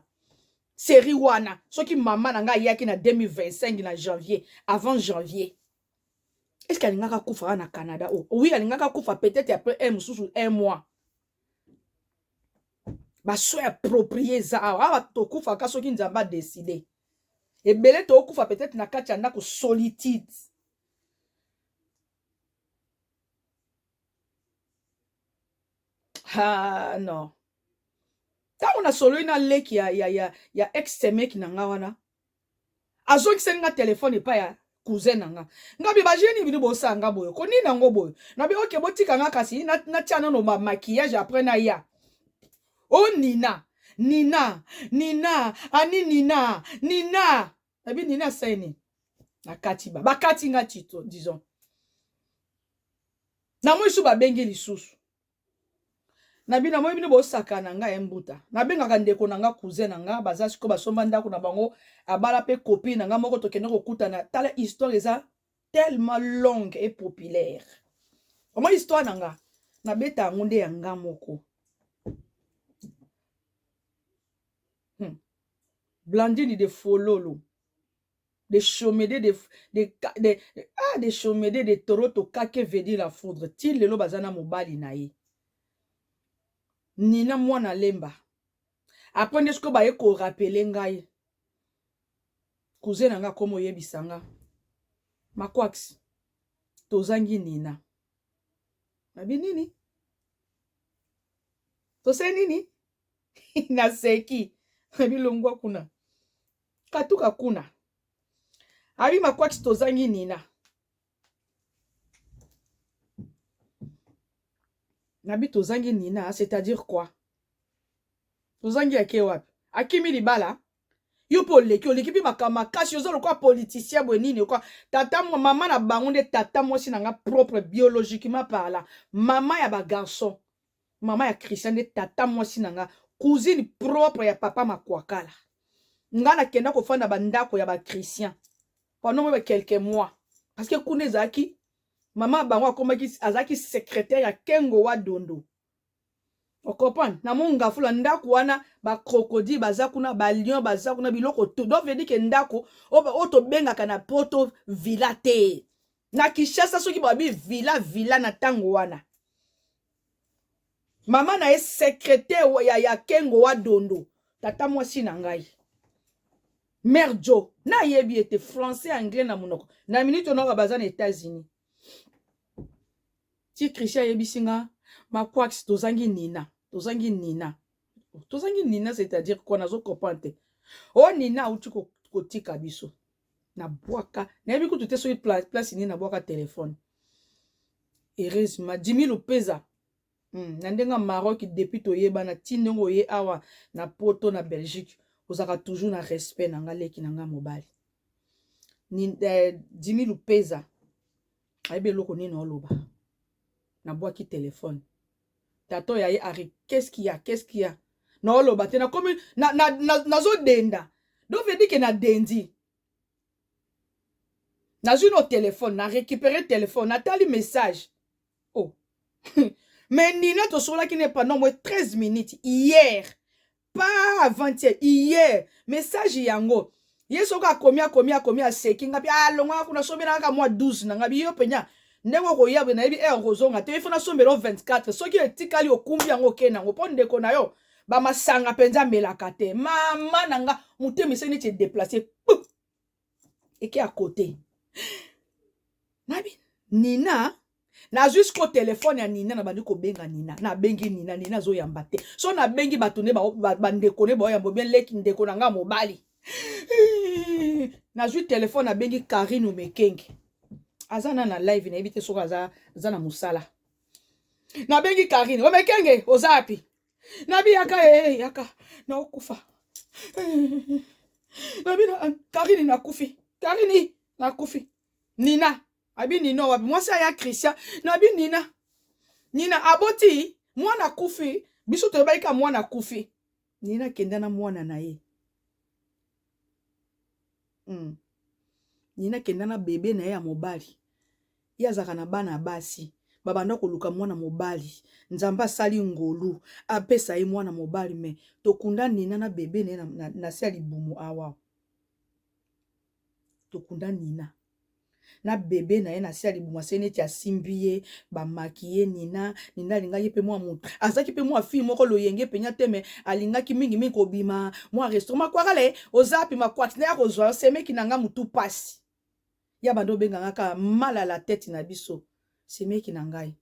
Série wana, soki mama na nga ayaki na 2025 na janvier, avant janvier, est ce que alingaki akufa kaka na Canada? Oh oui, alingaki akufa peut-être après un mosusu un mois. Basoins appropriés eza awa. Awa tokufaka soki Nzambe adécider. Ebele tokokufa peut-être na kati ya ndako, solitude. Ah non, ntango nasololi na leki ya ex semeki na nga wana, azongiseli nga telefone epai ya cousin na nga. Nga bi: "Bageni bino bosala nga boye ko nini yango boye?" Nabi: "Ok, botika nga kasi natia nano maquillage, après naya." O Nina, Nina, Nina, ani Nina, Nina. Nabi: "Nina asali nini?" Nakati ba bakati nga tito, disons namoi su babengi lisusu. Nabi: "Namoi bino bosaka na ngai ya mbuta." Nabengaka ndeko na nga, cousin na nga, baza sikoyo basomba ndako na bango, abala mpe copine na nga moko. Tokende kokutana. Tala, histoire eza tellement longue et populaire. Omoi histoire na nga, nabeta yango nde ya nga moko. Blandine de Fololo de Chomedey de, ah, de Chomedey de Toronto, kake veut dire la foudre. Ti lelo baza na mobali na ye Nina mwana lemba. Après nde sikoyo baye korappeler ngai, cousin na nga akoma oyebisa nga: "Makwaks." Tozangi Nina. Nabi nini? Tosali nini? Naseki. Nabi longwa kuna. Katuka kuna. Abi makwati tozangi Nina. Nabi tozangi Nina, c'est-à-dire quoi? Tozangi ake wapi? Akimi libala? Yo mpe oleki, oleki mpe makambo makasi, oza lokola politicien boye nini kwa tata mama na bango nde tata mwasi na nga propre biologiquement parlant, mama ya ba garçon, mama ya Christian nde tata mwasi na nga, cousine propre ya papa Makwakala. Nga nakenda kofanda ba ndako ya ba Christian pendant ba quelques mois parce que kuna ezalaki mama bango akomaki, azalaki secrétaire ya Kengo wa Dondo. Ocomprendre? Na mongafula ndako wana ba crocodile baza kuna, ba lion baza kuna, biloko tout. Donc veut dire que ndako oyo tobengaka na poto villa te. Na Kinshasa soki babi villa villa na tango wana. Mama na ye secrétaire ya Kengo wa Dondo, tata mwasi na ngai. Mère Joe, nayebi ete français anglais na monoko. Na minute onoka baza na États-Unis. Ti Christian ayebisi nga Makwax tozangi Nina, tozangi Nina. Tozangi Nina c'est-à-dire quoi nazo comprendre te. Oh Nina auti kotika biso. Na bwaka, nayebi kutu te soki place nini na bwaka téléphone. Heureusement Jimmy Lupeza na ndenge Maroc depuis toyebana ti ndenge oye awa na Poto na Belgique ozaka toujours na respect na nga leki na nga mobali. Ni, Jimmy Lupeza ayebi eloko nini oloba. Nabwaki telefone. Tato ya ye ari, qu'est-ce qu'il y a? Qu'est-ce qu'il y a? Na oloba te, nakomi na na na nazodenda. Donc veut dire que na dendi. Nazwi no telefone, na récupérer telefone, natali message. Oh. Mais Nina tosolaki ne pendant moins 13 minutes hier. Pas avant-hier, hier. Message yango. Ye soki akomi akomi akomi aseki nga bi alongwa kuna sombela kaka mwa 12 na nga bi yo penya ndenge okoya boye nayebi heure okozonga te ifo nasombela 24 soki etikali okumbi yango okende yango mpo ndeko na yo bamasanga mpenza amelaka te. Mama na nga motema esali neti edeplace eke ya kote nabi Nina. Nazwi siko telefone ya Nina, nabandi kobenga Nina, nabengi Nina, Nina azoyamba te. So nabengi bato ne bandeko ne baoyamba bien leki ndeko na nga mobali. Nazwi telefone nabengi Karine Omekenge. Aza na live nayebi te soki aza na mosala. Nabengi Karine Omekenge, oza wapi? Nabi yaka yaka naokufa. Nabi na Karine nakufi. Karine nakufi. Nina abi Nina wapi? Mwasi aya Christian. Nabi Nina. Nina aboti mwana akufi. Biso toyebaki ka mwana akufi. Nina kenda na mwana na ye. Nina kenda na bebe na ye ya mobali. Ye azalaka na bana basi. Babanda koluka mwana mobali. Nzambe asali ngolu apesa ye mwana mobali me tokunda Nina na bebe na ye na se ya libumu awa. Tokunda Nina na bebe na ye na se ya libumu ase neti asimbi ye bamaki ye Nina. Nina alingaki mpe mwa motu, azalaki mpe mwa fille moko loyenge penya te me alingaki mingi mingi kobima mwa restaurant. Makwakale oza api makwaki na ya kozwa yo semeki na nga mutu pasi ya bando obenganga kaka mal à la tête na biso semeki na ngai.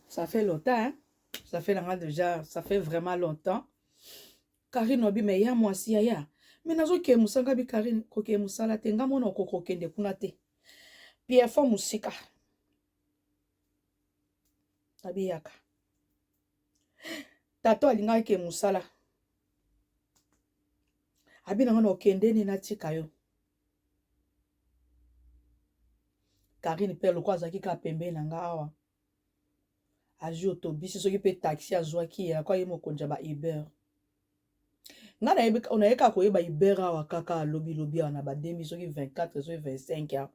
Ça fait longtemps, hein? Ça fait déjà, ça fait vraiment longtemps. Karine obi mais ya mwasi ya ya. Mais nazo ke musanga bi Karine koke musala te nga mona okoko kende kuna te. Pierre fo musika. Abi yaka. Tato alingaki ke musala. Abi na ngana okende ni natika yo. Karine pe lokwa azalaki kaka pembeni na nga awa. Azwi otobisi soki pe taxi azwaki ye akwa ye mokonzi ya ba Uber. Nga nayebi naye kaka koyeba Uber awa kaka lobi lobi awa na ba 2000 soki 24 soki 25 awa.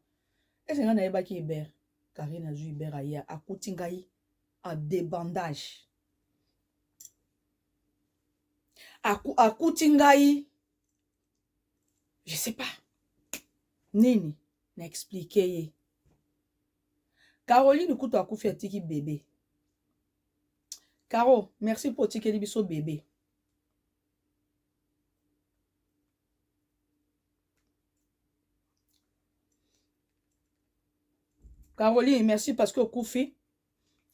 Ese nga nayebaki Uber. Karine azwi Uber aye akuti ngai. En debandage. Aku, akuti ngai je sais pas nini na explike ye. Caroline kutu akufi atiki bebe. Caro, merci mpo otikeli biso bebe. Caroline, merci parce que okufi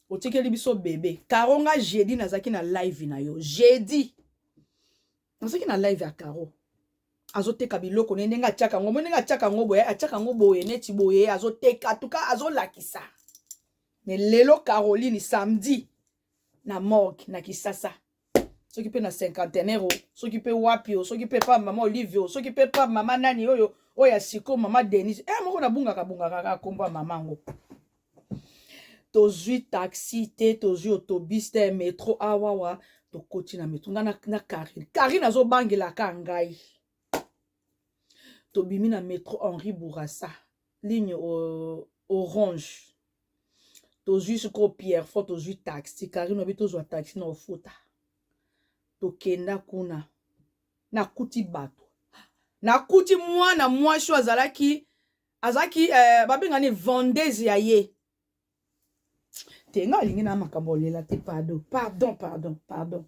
otikeli biso bebe. Caro, nga jeudi nazalaki na live na yo. Jeudi nazalaki na live ya Caro. Azoteka biloko ne ndenge atiaka yango, ndenge atiaka yango boye, atiaka yango boye neti boye, azoteka, en tout cas azolakisa. Mais lelo Caroline samedi na morgue na Kisasa. Soki pe na cinquantenaire o, soki pe wapi o, soki pe pa mama Olive o, soki pe pa mama nani oyo oyo ya siko mama Denise. Eh moko na bungaka bungaka kaka kombo ya mama ngo. Tozwi taxi te, tozwi autobus te, metro awawa, tokoti na metro nga na, na Karine. Karine azobangela ka ngai. Tobimi na metro Henri Bourassa, ligne orange. Tozwi sikoyo Pierre Fort, tozwi taxi. Karine obi tozwa taxi na ofuta. Tokenda kuna. Nakuti bato. Nakuti mwana mwasi oyo azalaki azalaki eh, babengani vendeuse ya ye. Te nga alingi na makambo olela te, pardon, pardon, pardon, pardon.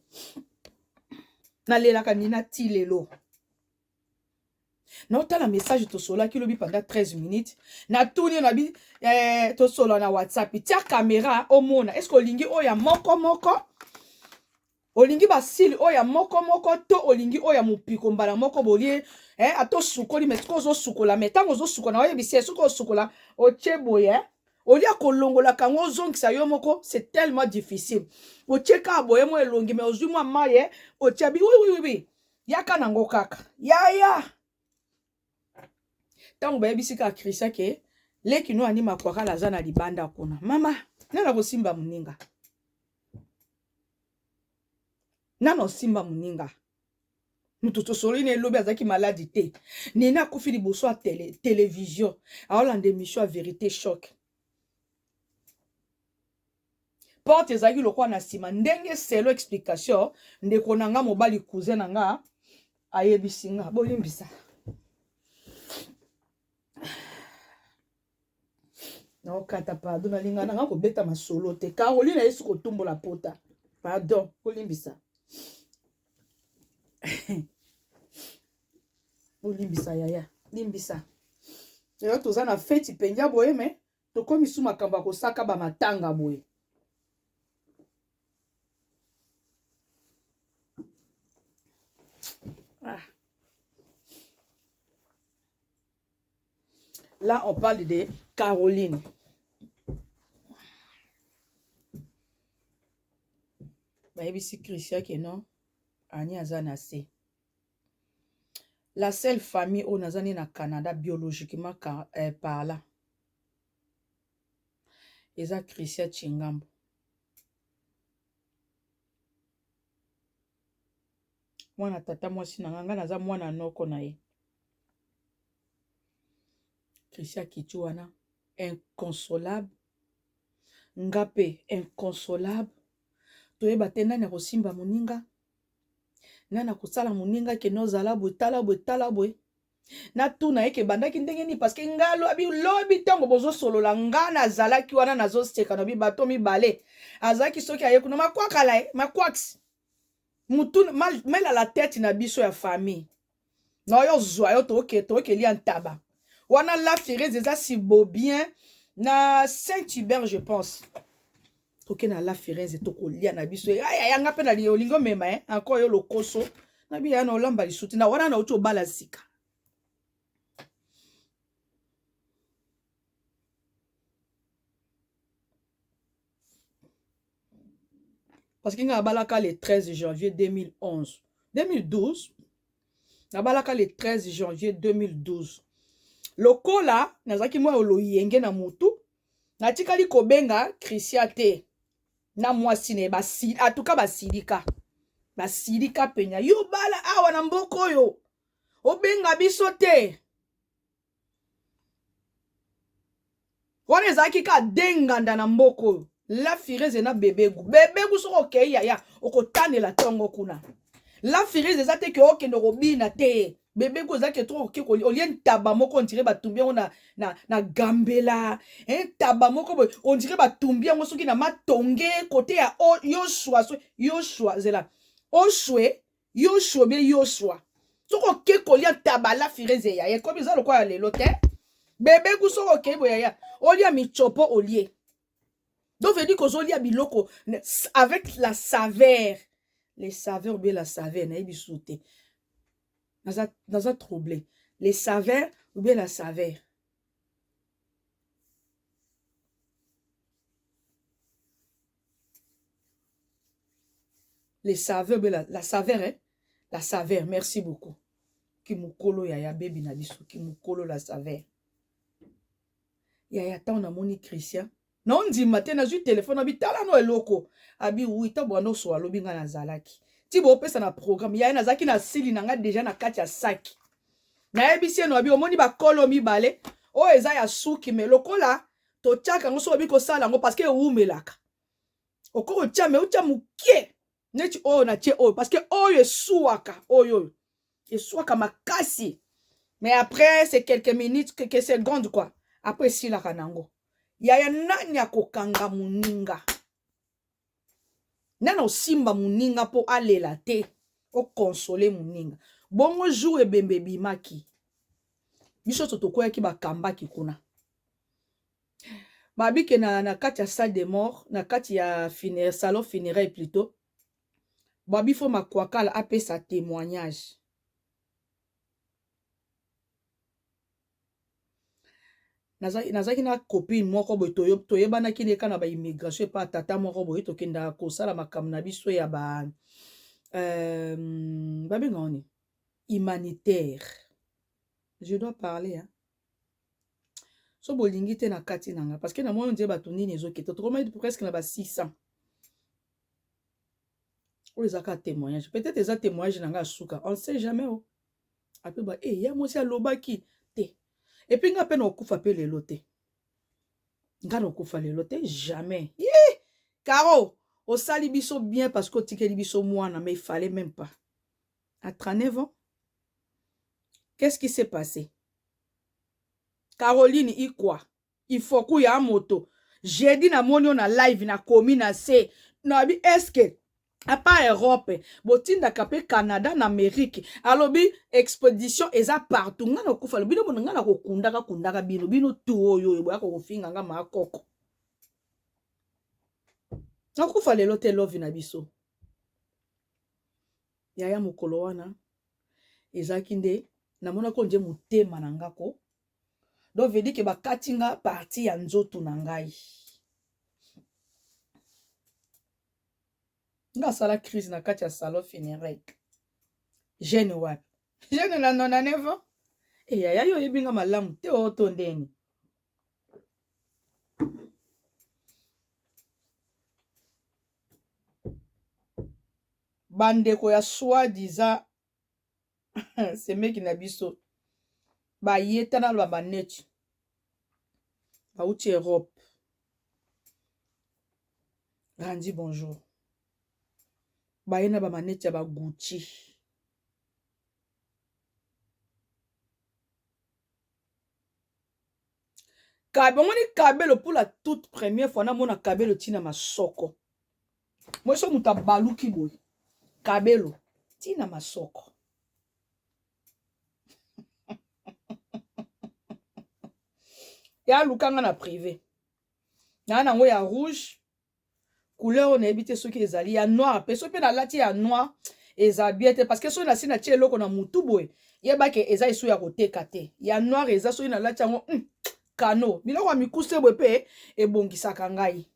Nalelaka nina ti lelo. Naotala message tosolaki lobi pendant 13 minutes. Natuni na bi eh, tosola na WhatsApp. Tia caméra omona. Est-ce que olingi oyo ya moko moko? Olingi basili oyo ya moko moko to olingi oyo ya mopiko mbala moko bolie eh, ata osukoli mais soki ozosukola mais ntango ozosukola oyebisi ye soki osukola otie boye eh, olia kolongolaka yango ozongisa yo moko c'est tellement difficile. Otie kaka boye mwa elongi mais ozwi mwa mayi eh, otia bi oui, oui, oui. Yaka nango kaka yaya. Ntango bayebisi kaka Christian ke leki no ani makwakala aza na libanda kuna, mama nana kosimba moninga, nana osimba moninga moto tosoli na elobi azalaki maladi te. Nina akufi liboso ya télévision, aolanda émission ya vérité choc. Porte ezalaki lokola na nsima ndenge selo explication ndeko na nga mobali cousin na nga ayebisi nga bolimbisa. Naokata pardon, nalinga na nga kobeta masolo te. Caroline ayesi kotumbola pota. Pardon, bolimbisa. Bolimbisa yaya, limbisa. Lelo toza na feti mpenza boye me tokomi su makambo ya kosaka ba matanga boye. Ah. Là, on parle de Caroline. Bayebisi Christian que non, Annie aza na se. La seule famille oyo naza ne na Canada biologiquement eh, par là. Eza Christian Chingambo. Mwana tata mwasi na nga, nga naza mwana noko na ye. Christian Kitu wana inconsolable, nga pe inconsolable. Toyeba te nani akosimba moninga, nani akosala moninga ke nozala boye, tala boye, tala boye. Natuna ye ke ebandaki ndenge nini, parce que nga lobi lobi ntango bozosolola nga nazalaki wana nazoseka na bi bato mibale azalaki soki aye kuna makwakala ye makwaks mutu mal à la tête na biso ya famille na yo zwa yo toke tokelia ntaba wana la Ferez eza si beau bien na Saint-Hubert je pense. Toke na la Ferez tokolia na biso ya ya nga pe na olingo mema eh encore yo lokoso na biya na olamba lisuti na wana na uti obala sika. Parce que nga abalaka le 13 janvier 2011 2012, nabalaka le 13 janvier 2012. Lokola nazalaki mwa loyenge na mutu, natikali kobenga Christian te na mwasi na ye basi, en tout cas basilika, basilika penya yo bala awa na mboka oyo obenga biso te. Wana ezalaki kaka denganda na mboka oyo. La Fireze na Bebegu. Bebegu soki okei yaya okotanela ntongo kuna. La Fireze eza te ke okende kobina te. Bebegu eza ke trop oke kolia olie ntaba moko on dirait batumbi yango na, na, na gambela hein, ntaba moko boye on dirait batumbi yango soki na matonge kote ya Yoshua so, Yoshua zela Oshwe Yoshua bien Yoshua soki oke kolia ntaba la Fireze yaya ekomi eza lokola ya lelo te. Bebegu soki okei boye yaya olia michopo olie Donc, veut dire qu'ozolia biloko avec la saveur. Les saveurs ou bien la saveur, nayebi su te. Naza, naza troublé. Les saveurs ou bien la saveur. Les saveurs, bien la, la saveur, hein? La saveur, merci beaucoup. Kimukolo yaya baby na biso, kimukolo la saveur. Yaya ntango namoni Christian naondima te, nazwi telefone abi tala no eloko abi wi ntango bwana osola alobi ngai nazalaki ti bopesa na programme yaya nazalaki na sili na ngai deja na kati ya saki nayebisi ye no abi omoni bakolo mibale oyo eza ya suki me lokola totiaka yango soki obi kosala yango parce que ewumelaka okoki kotia me otia mokie neti oyo na tie oyo parce que oyo esuaka oyo oyo esuaka makasi mais après c'est quelques minutes quelques secondes quoi après esilaka nango yaya nani akokanga moninga nani osimba moninga mpo alela te okonsole moninga bongo jour ebembe ebimaki biso nyonso tokweyaki bakambaki kuna babike na, na kati ya salle de mort na kati ya funéraire, salon funéraire plutôt babi fo makwakala apesa témoignage nazalaki na copine moko boye toyebanaki ne kaka na baimmigration epa tata moko boye tokendaka kosala makambo na biso ya ba euh, babengaka nini humanitaire je dois parler hein? So bolingi te na kati na nga parce que na moni nde bato nini ezokita tokomaki presque na ba 600 oyo eza kaka témoignage peut-être eza témoignage na nga ya suka on sait jamais o oh. ape ba e ya mwasi alobaki te epuis nga mpe nakokufa mpe lelo te nga nakokufa lelo te jamais ye caro osali biso bien parce que otikeli biso mwana mais il fallait même pas à 39 ans qu'est-ce qui s'est passé Caroline Ikwa ifoku ya moto jeudi namoni yo na live nakomi na se nabi eske apa Europe botindaka mpe Canada na Amerique alobi expedition eza partout nga nakufa bino bona nga nakokundaka kundaka bino bino tu oyo oyo boyaka kofinga nga makoko nakufa lelo te love na biso yaya mokolo wana ezalaki nde namonaki oyo nde motema na nga ko donc veut dire ke bakati nga partie ya nzoto na ngai nga asala crise na kati ya salon funéraire jeune wapi jeune na 99 ans eyaya yo oyebi nga malamu te oyo to ndeni bandeko ya soi disant semeki na biso baye tana loba baneti bauti Europe Randi bonjour baye na bamaneti ya ba Gucci kabe omoni kabelo pour la toute première fois namona kabelo ntina masoko moi so moto abaluki boye kabelo ntina masoko ya lukanga na privé naa nango ya rouge couleur oyo nayebi te soki ezali ya noir mpe soki mpe nalati ya noir eza bien te parce que soki nasi natie eloko na mutu boye yeba ke eza esu ya koteka te ya noir eza soki nalati yango kano biloko ya mikuse boye mpe ebongisaka ngai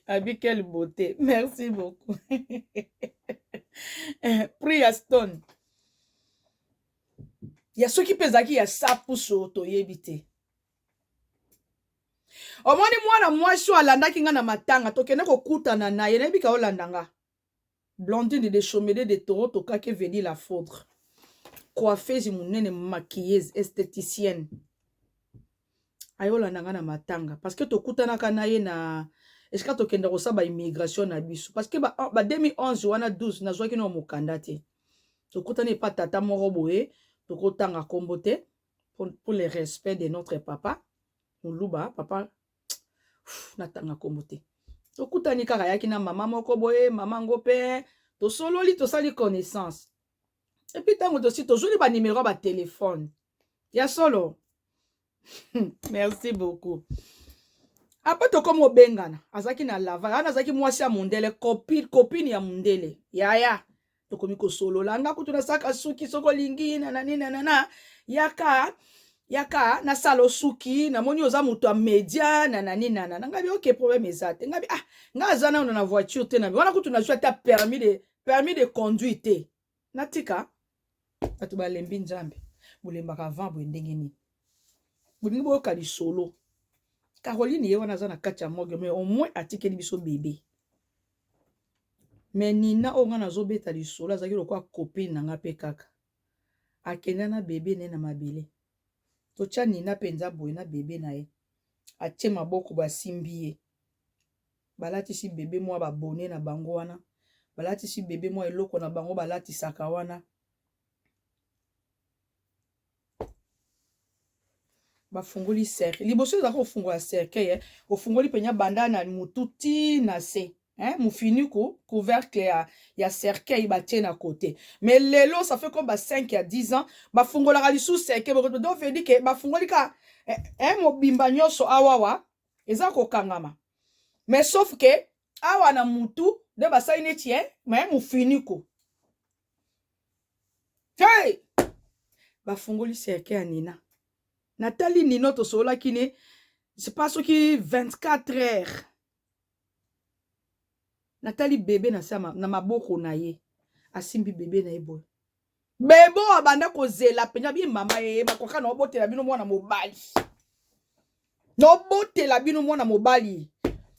Abi quelle beauté merci beaucoup Priya Stone ya soki mpe ezalaki ya sapuso toyebi te omoni mwana mwasi oyo alandaki nga na matanga tokende kokutana na ye nayebi ka olanda nga Blondine de Chomede de Toronto kake veni la foudre coiffeuse monene maquilleuse esthéticienne. Ayolanda nga na matanga parce que tokutanaka na ye na esika tokenda kosala ba immigration na biso, parce que ba 2011 wana 12 nazwaki na mokanda te. Tokutani epa tata moko boye, tokotanga kombo te pour le respect de notre papa Muluba, papa natanga kombo te. Tokutani kaka, ayaki na mama moko boye, mama ngo mpe tosololi, tosali connaissance. Et puis ntango tosi tozweli banimero ya batelefone ya solo. Merci beaucoup. Après tokomi obengana, azalaki na Laval wana, azalaki mwasi ya mondele, copine ya mondele yaya. Tokomi kosolola, nga kutu nasaka suki, soki olingi nanani nanana, yaka yaka nasala osuki, namoni oza moto ya media nanani nanana. Ngabi ok, problème eza te. Ngabi ah, nga aza nano na voiture te, na wana kutu nazwi ata permis de conduire te. Natika bato balembi Nzambe, bolembaka avant boye ndenge nini? Bolingi boyoka lisolo. Caroline ye wana aza na kati ya morgue, mais au moins atikeli biso bebe. Mais Nina oyo nga nazobeta lisolo, azalaki lokola copine na nga mpe kaka akenda na bebe ne na mabele. Totya Nina mpenza boye na bebe na ye, atie maboko boye, asimbi ye, balatisi bebe mwa babone na bango wana, balatisi bebe mwa eloko na bango balatisaka wana, bafungoli cercueil. Liboso ezalaka kofungola cercueil, ofungoli mpenza banda na mutu ti na se, hein, mufiniku couvercle ya cercueil batie na côté. Mais lelo, ça fait comme ba 5 ya 10 ans, bafungolaka lisusu cercueil. Donc veut dire que bafungoli ka eh, mobimba nyonso awawa eza kokangama, mais sauf que awa na mutu nde basali neti mais mufiniku. Hey! Bafungoli cercueil ya Nina, natali Nino, tosololaki ne c'est pas soki 24 heures. Natali bebe na se na maboko na ye, asimbi bebe na ye boye, bebe oyo abanda kozela mpenza. Bi mama ye bakoka na obotela bino mwana mobali, nobotela bino mwana mobali,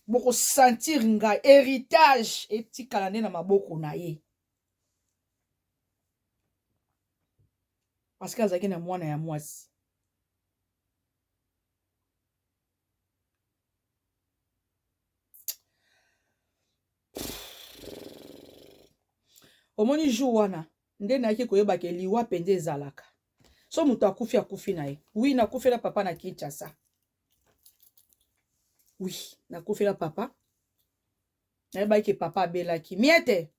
bokosentir ngai héritage etikala nde na maboko na ye, parce que azalaki na mwana ya mwasi. Omoni jour wana nde nayaki koyebaka liwa mpenza ezalaka. So moto akufi, akufi na ye. Oui, nakufela papa na Kinshasa. Oui, nakufela papa, nayebaki papa abelaki miete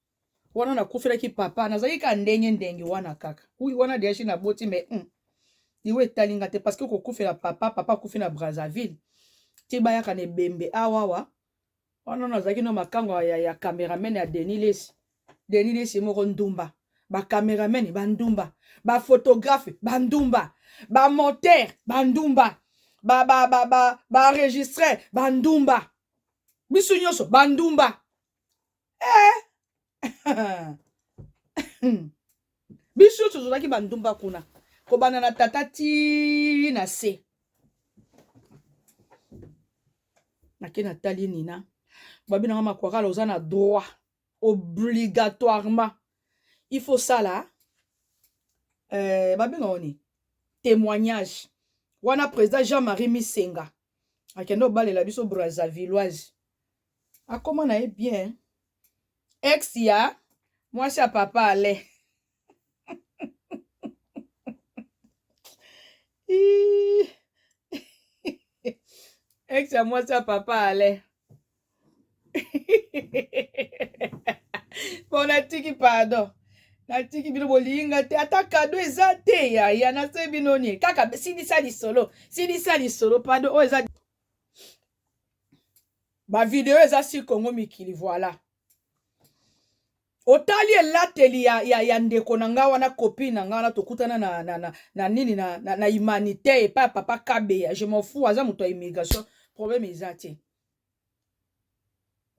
wana. Nakufelaki papa, nazalaki kaka ndenge ndenge wana kaka. Oui, wana deja naboti, mais liwa etali nga te, parce que kokufela papa, papa akufi na Brazzaville, ti bayaka na ebembe awawa wana, nazalaki no makango ya cameraman ya Denis Lesi. Denis Lesi moko ndumba, bacameraman bandumba, baphotographe bandumba, bamonteur bandumba, baenregistreur bandumba, biso nyonso bandumba, eh! Biso nyonso tozalaki bandumba kuna, kobanda na tata ti na se. Nake natali Nina, babi nanga makwakala, oza na droit, obligatoirement il faut sala babenga nini, témoignage wana. Président Jean-Marie Misenga akende obalela biso Brazzavilloise, akoma na ye bien, ex ya mwasi ya papa ale. Ex ya mwasi ya papa ale. Bon, natiki, pardon, natiki bino. Bolinga te, ata kado eza te. Yaya, nase bino nie kaka silisa lisolo, silisa lisolo, pardon. Oyo eza bavideo, eza si Kongo mikili. Voilà, otali elateli ya ndeko na nga wana, copine na nga wana, tokutana na nini na humanité epai ya papa Kabeya. Je m'en fous, aza moto ya immigration, problème eza te.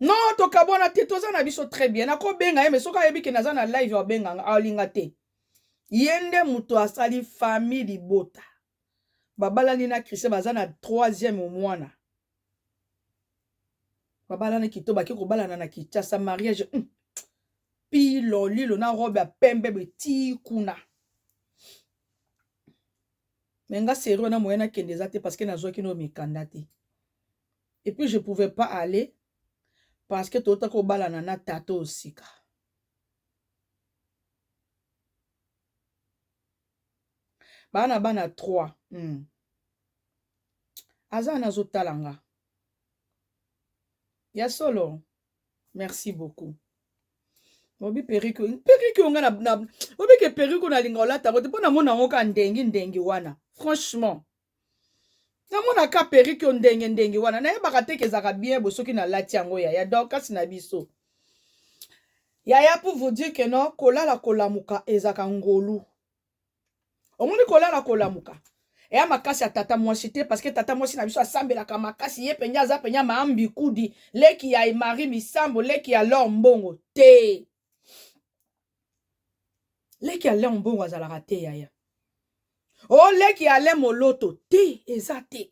Non, tokabwana te, toza na biso très bien. Nakobenga ye, mais soki ayebi ke naza na live, abenganga, alinga te. Ye nde moto asali famille libota, babalani na Christian, baza na troisième mwana. Babalani kito, bake kobalana na Kinshasa, mariage pilo lilo na robe ya pembe boye ti kuna. Mais nga série wana moyen nakende eza te parce que nazwaki no mikanda te. Et puis je pouvais pas aller parce que totaka kobalana na tata osika. Bana bana 3. Aza nazotala nga. Ya solo. Merci beaucoup. Obi perruque, perruque nga na obi ke perruque na linga olata ngo te pona mona ngo ka ndengi ndengi wana. Franchement. Namona ka perruque yo ndenge ndenge wana nayebaka te ke ezalaka bien bo soki nalati yango yaya donc kasi na biso yaya pour vous dire que non kolala kolamuka ezalaka ngolu omoni kolala kolamuka eya makasi ya tata mwasi te parce que tata mwasi na biso asambelaka makasi ye mpenza aza mpenza maambikudi leki ya Marie Misambo leki ya Lor Mbongo te leki ya Lor Mbongo azalaka te yaya o leki ya Alain Moloto te eza te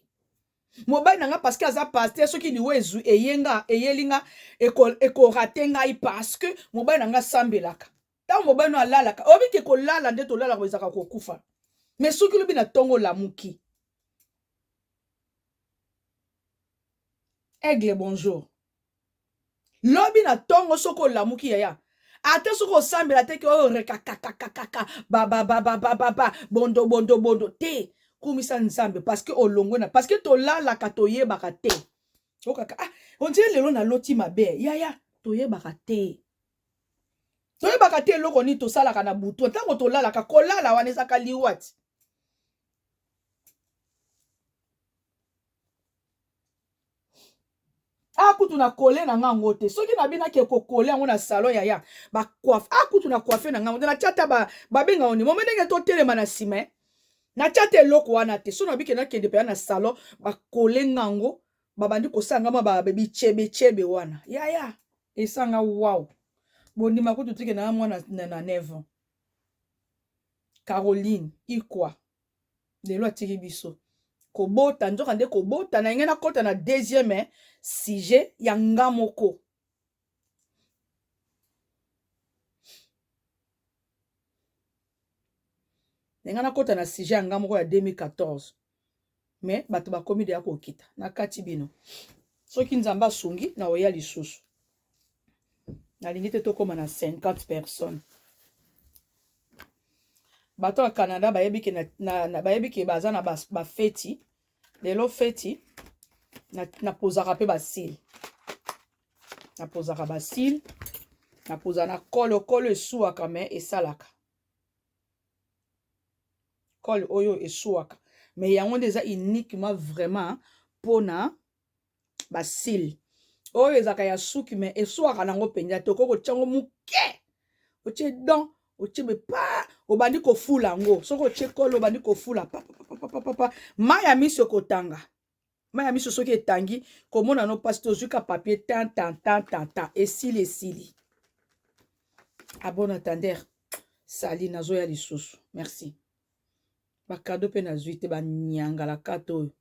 mobali na nga parce que aza pasteur soki liwa ezu eyenga eyeli nga ekorate ngai parce que mobali na nga asambelaka ntango mobali no alalaka oyebi ke kolala nde tolalaka ezalaka kokufa mais soki lobi na ntongo olamuki aigle bonjour lobi na ntongo soki olamuki yaya ata soki osambela te ke oyo rekakakakakaka babababababa bondo bondo bondo te kumisa nzambe parce que olongwe na parce que tolalaka toyebaka te okaka ah on dirait lelo naloti mabe yaya toyebaka te toyebaka te eloko nini tosalaka na butu ntango tolalaka kolala wana ezaka liwa ti a kutu na kole na nga yango te soki na binaki ekokole yango na salon yaya bacoiffe a kutu na coiffe na nga yango te natya ata babenga yango nini mome ndenge totelema na nsima eh. Natya te eloko wana te soki nabike nakende mpenza na salon bakole nga yango babandi kosala nga mwa bichebechebe wana yaya esanga wow bondima kutu tike na mwana na 9 ans Caroline Ikwa lelo atiki biso kobota nzoka nde kobota na ngai nakota na deuxième sujet ya nga moko na ngai nakota na sujet ya nga moko ya 2014 mais bato bakomi deya kokita na kati bino soki nzambe asungi na oya lisusu nalingi te tokóma na 50 personnes bato ya Canada bayebi ke bayebi ke baza na bafeti ba lelo feti napozaka mpe basile napozaka basile napoza na kolo kolo esuwaka me esalaka kole oyo esuwaka me yango nde eza uniquement vraiment mpona basile oyo ezalaka ya suki me esuwaka nango mpenza te okoki kotya yango moke otie don otie bepa obandi kofula yango soki otie kole obandi kofula papapapapapa mai ya miso ekotanga mai ya miso soki etangi komona no mpasi te ozwi ka papier tan tan tan tan tan esili esili a bon attendeur sali nazoya lisusu merci bakado mpe nazwi te banyangalakata oyo.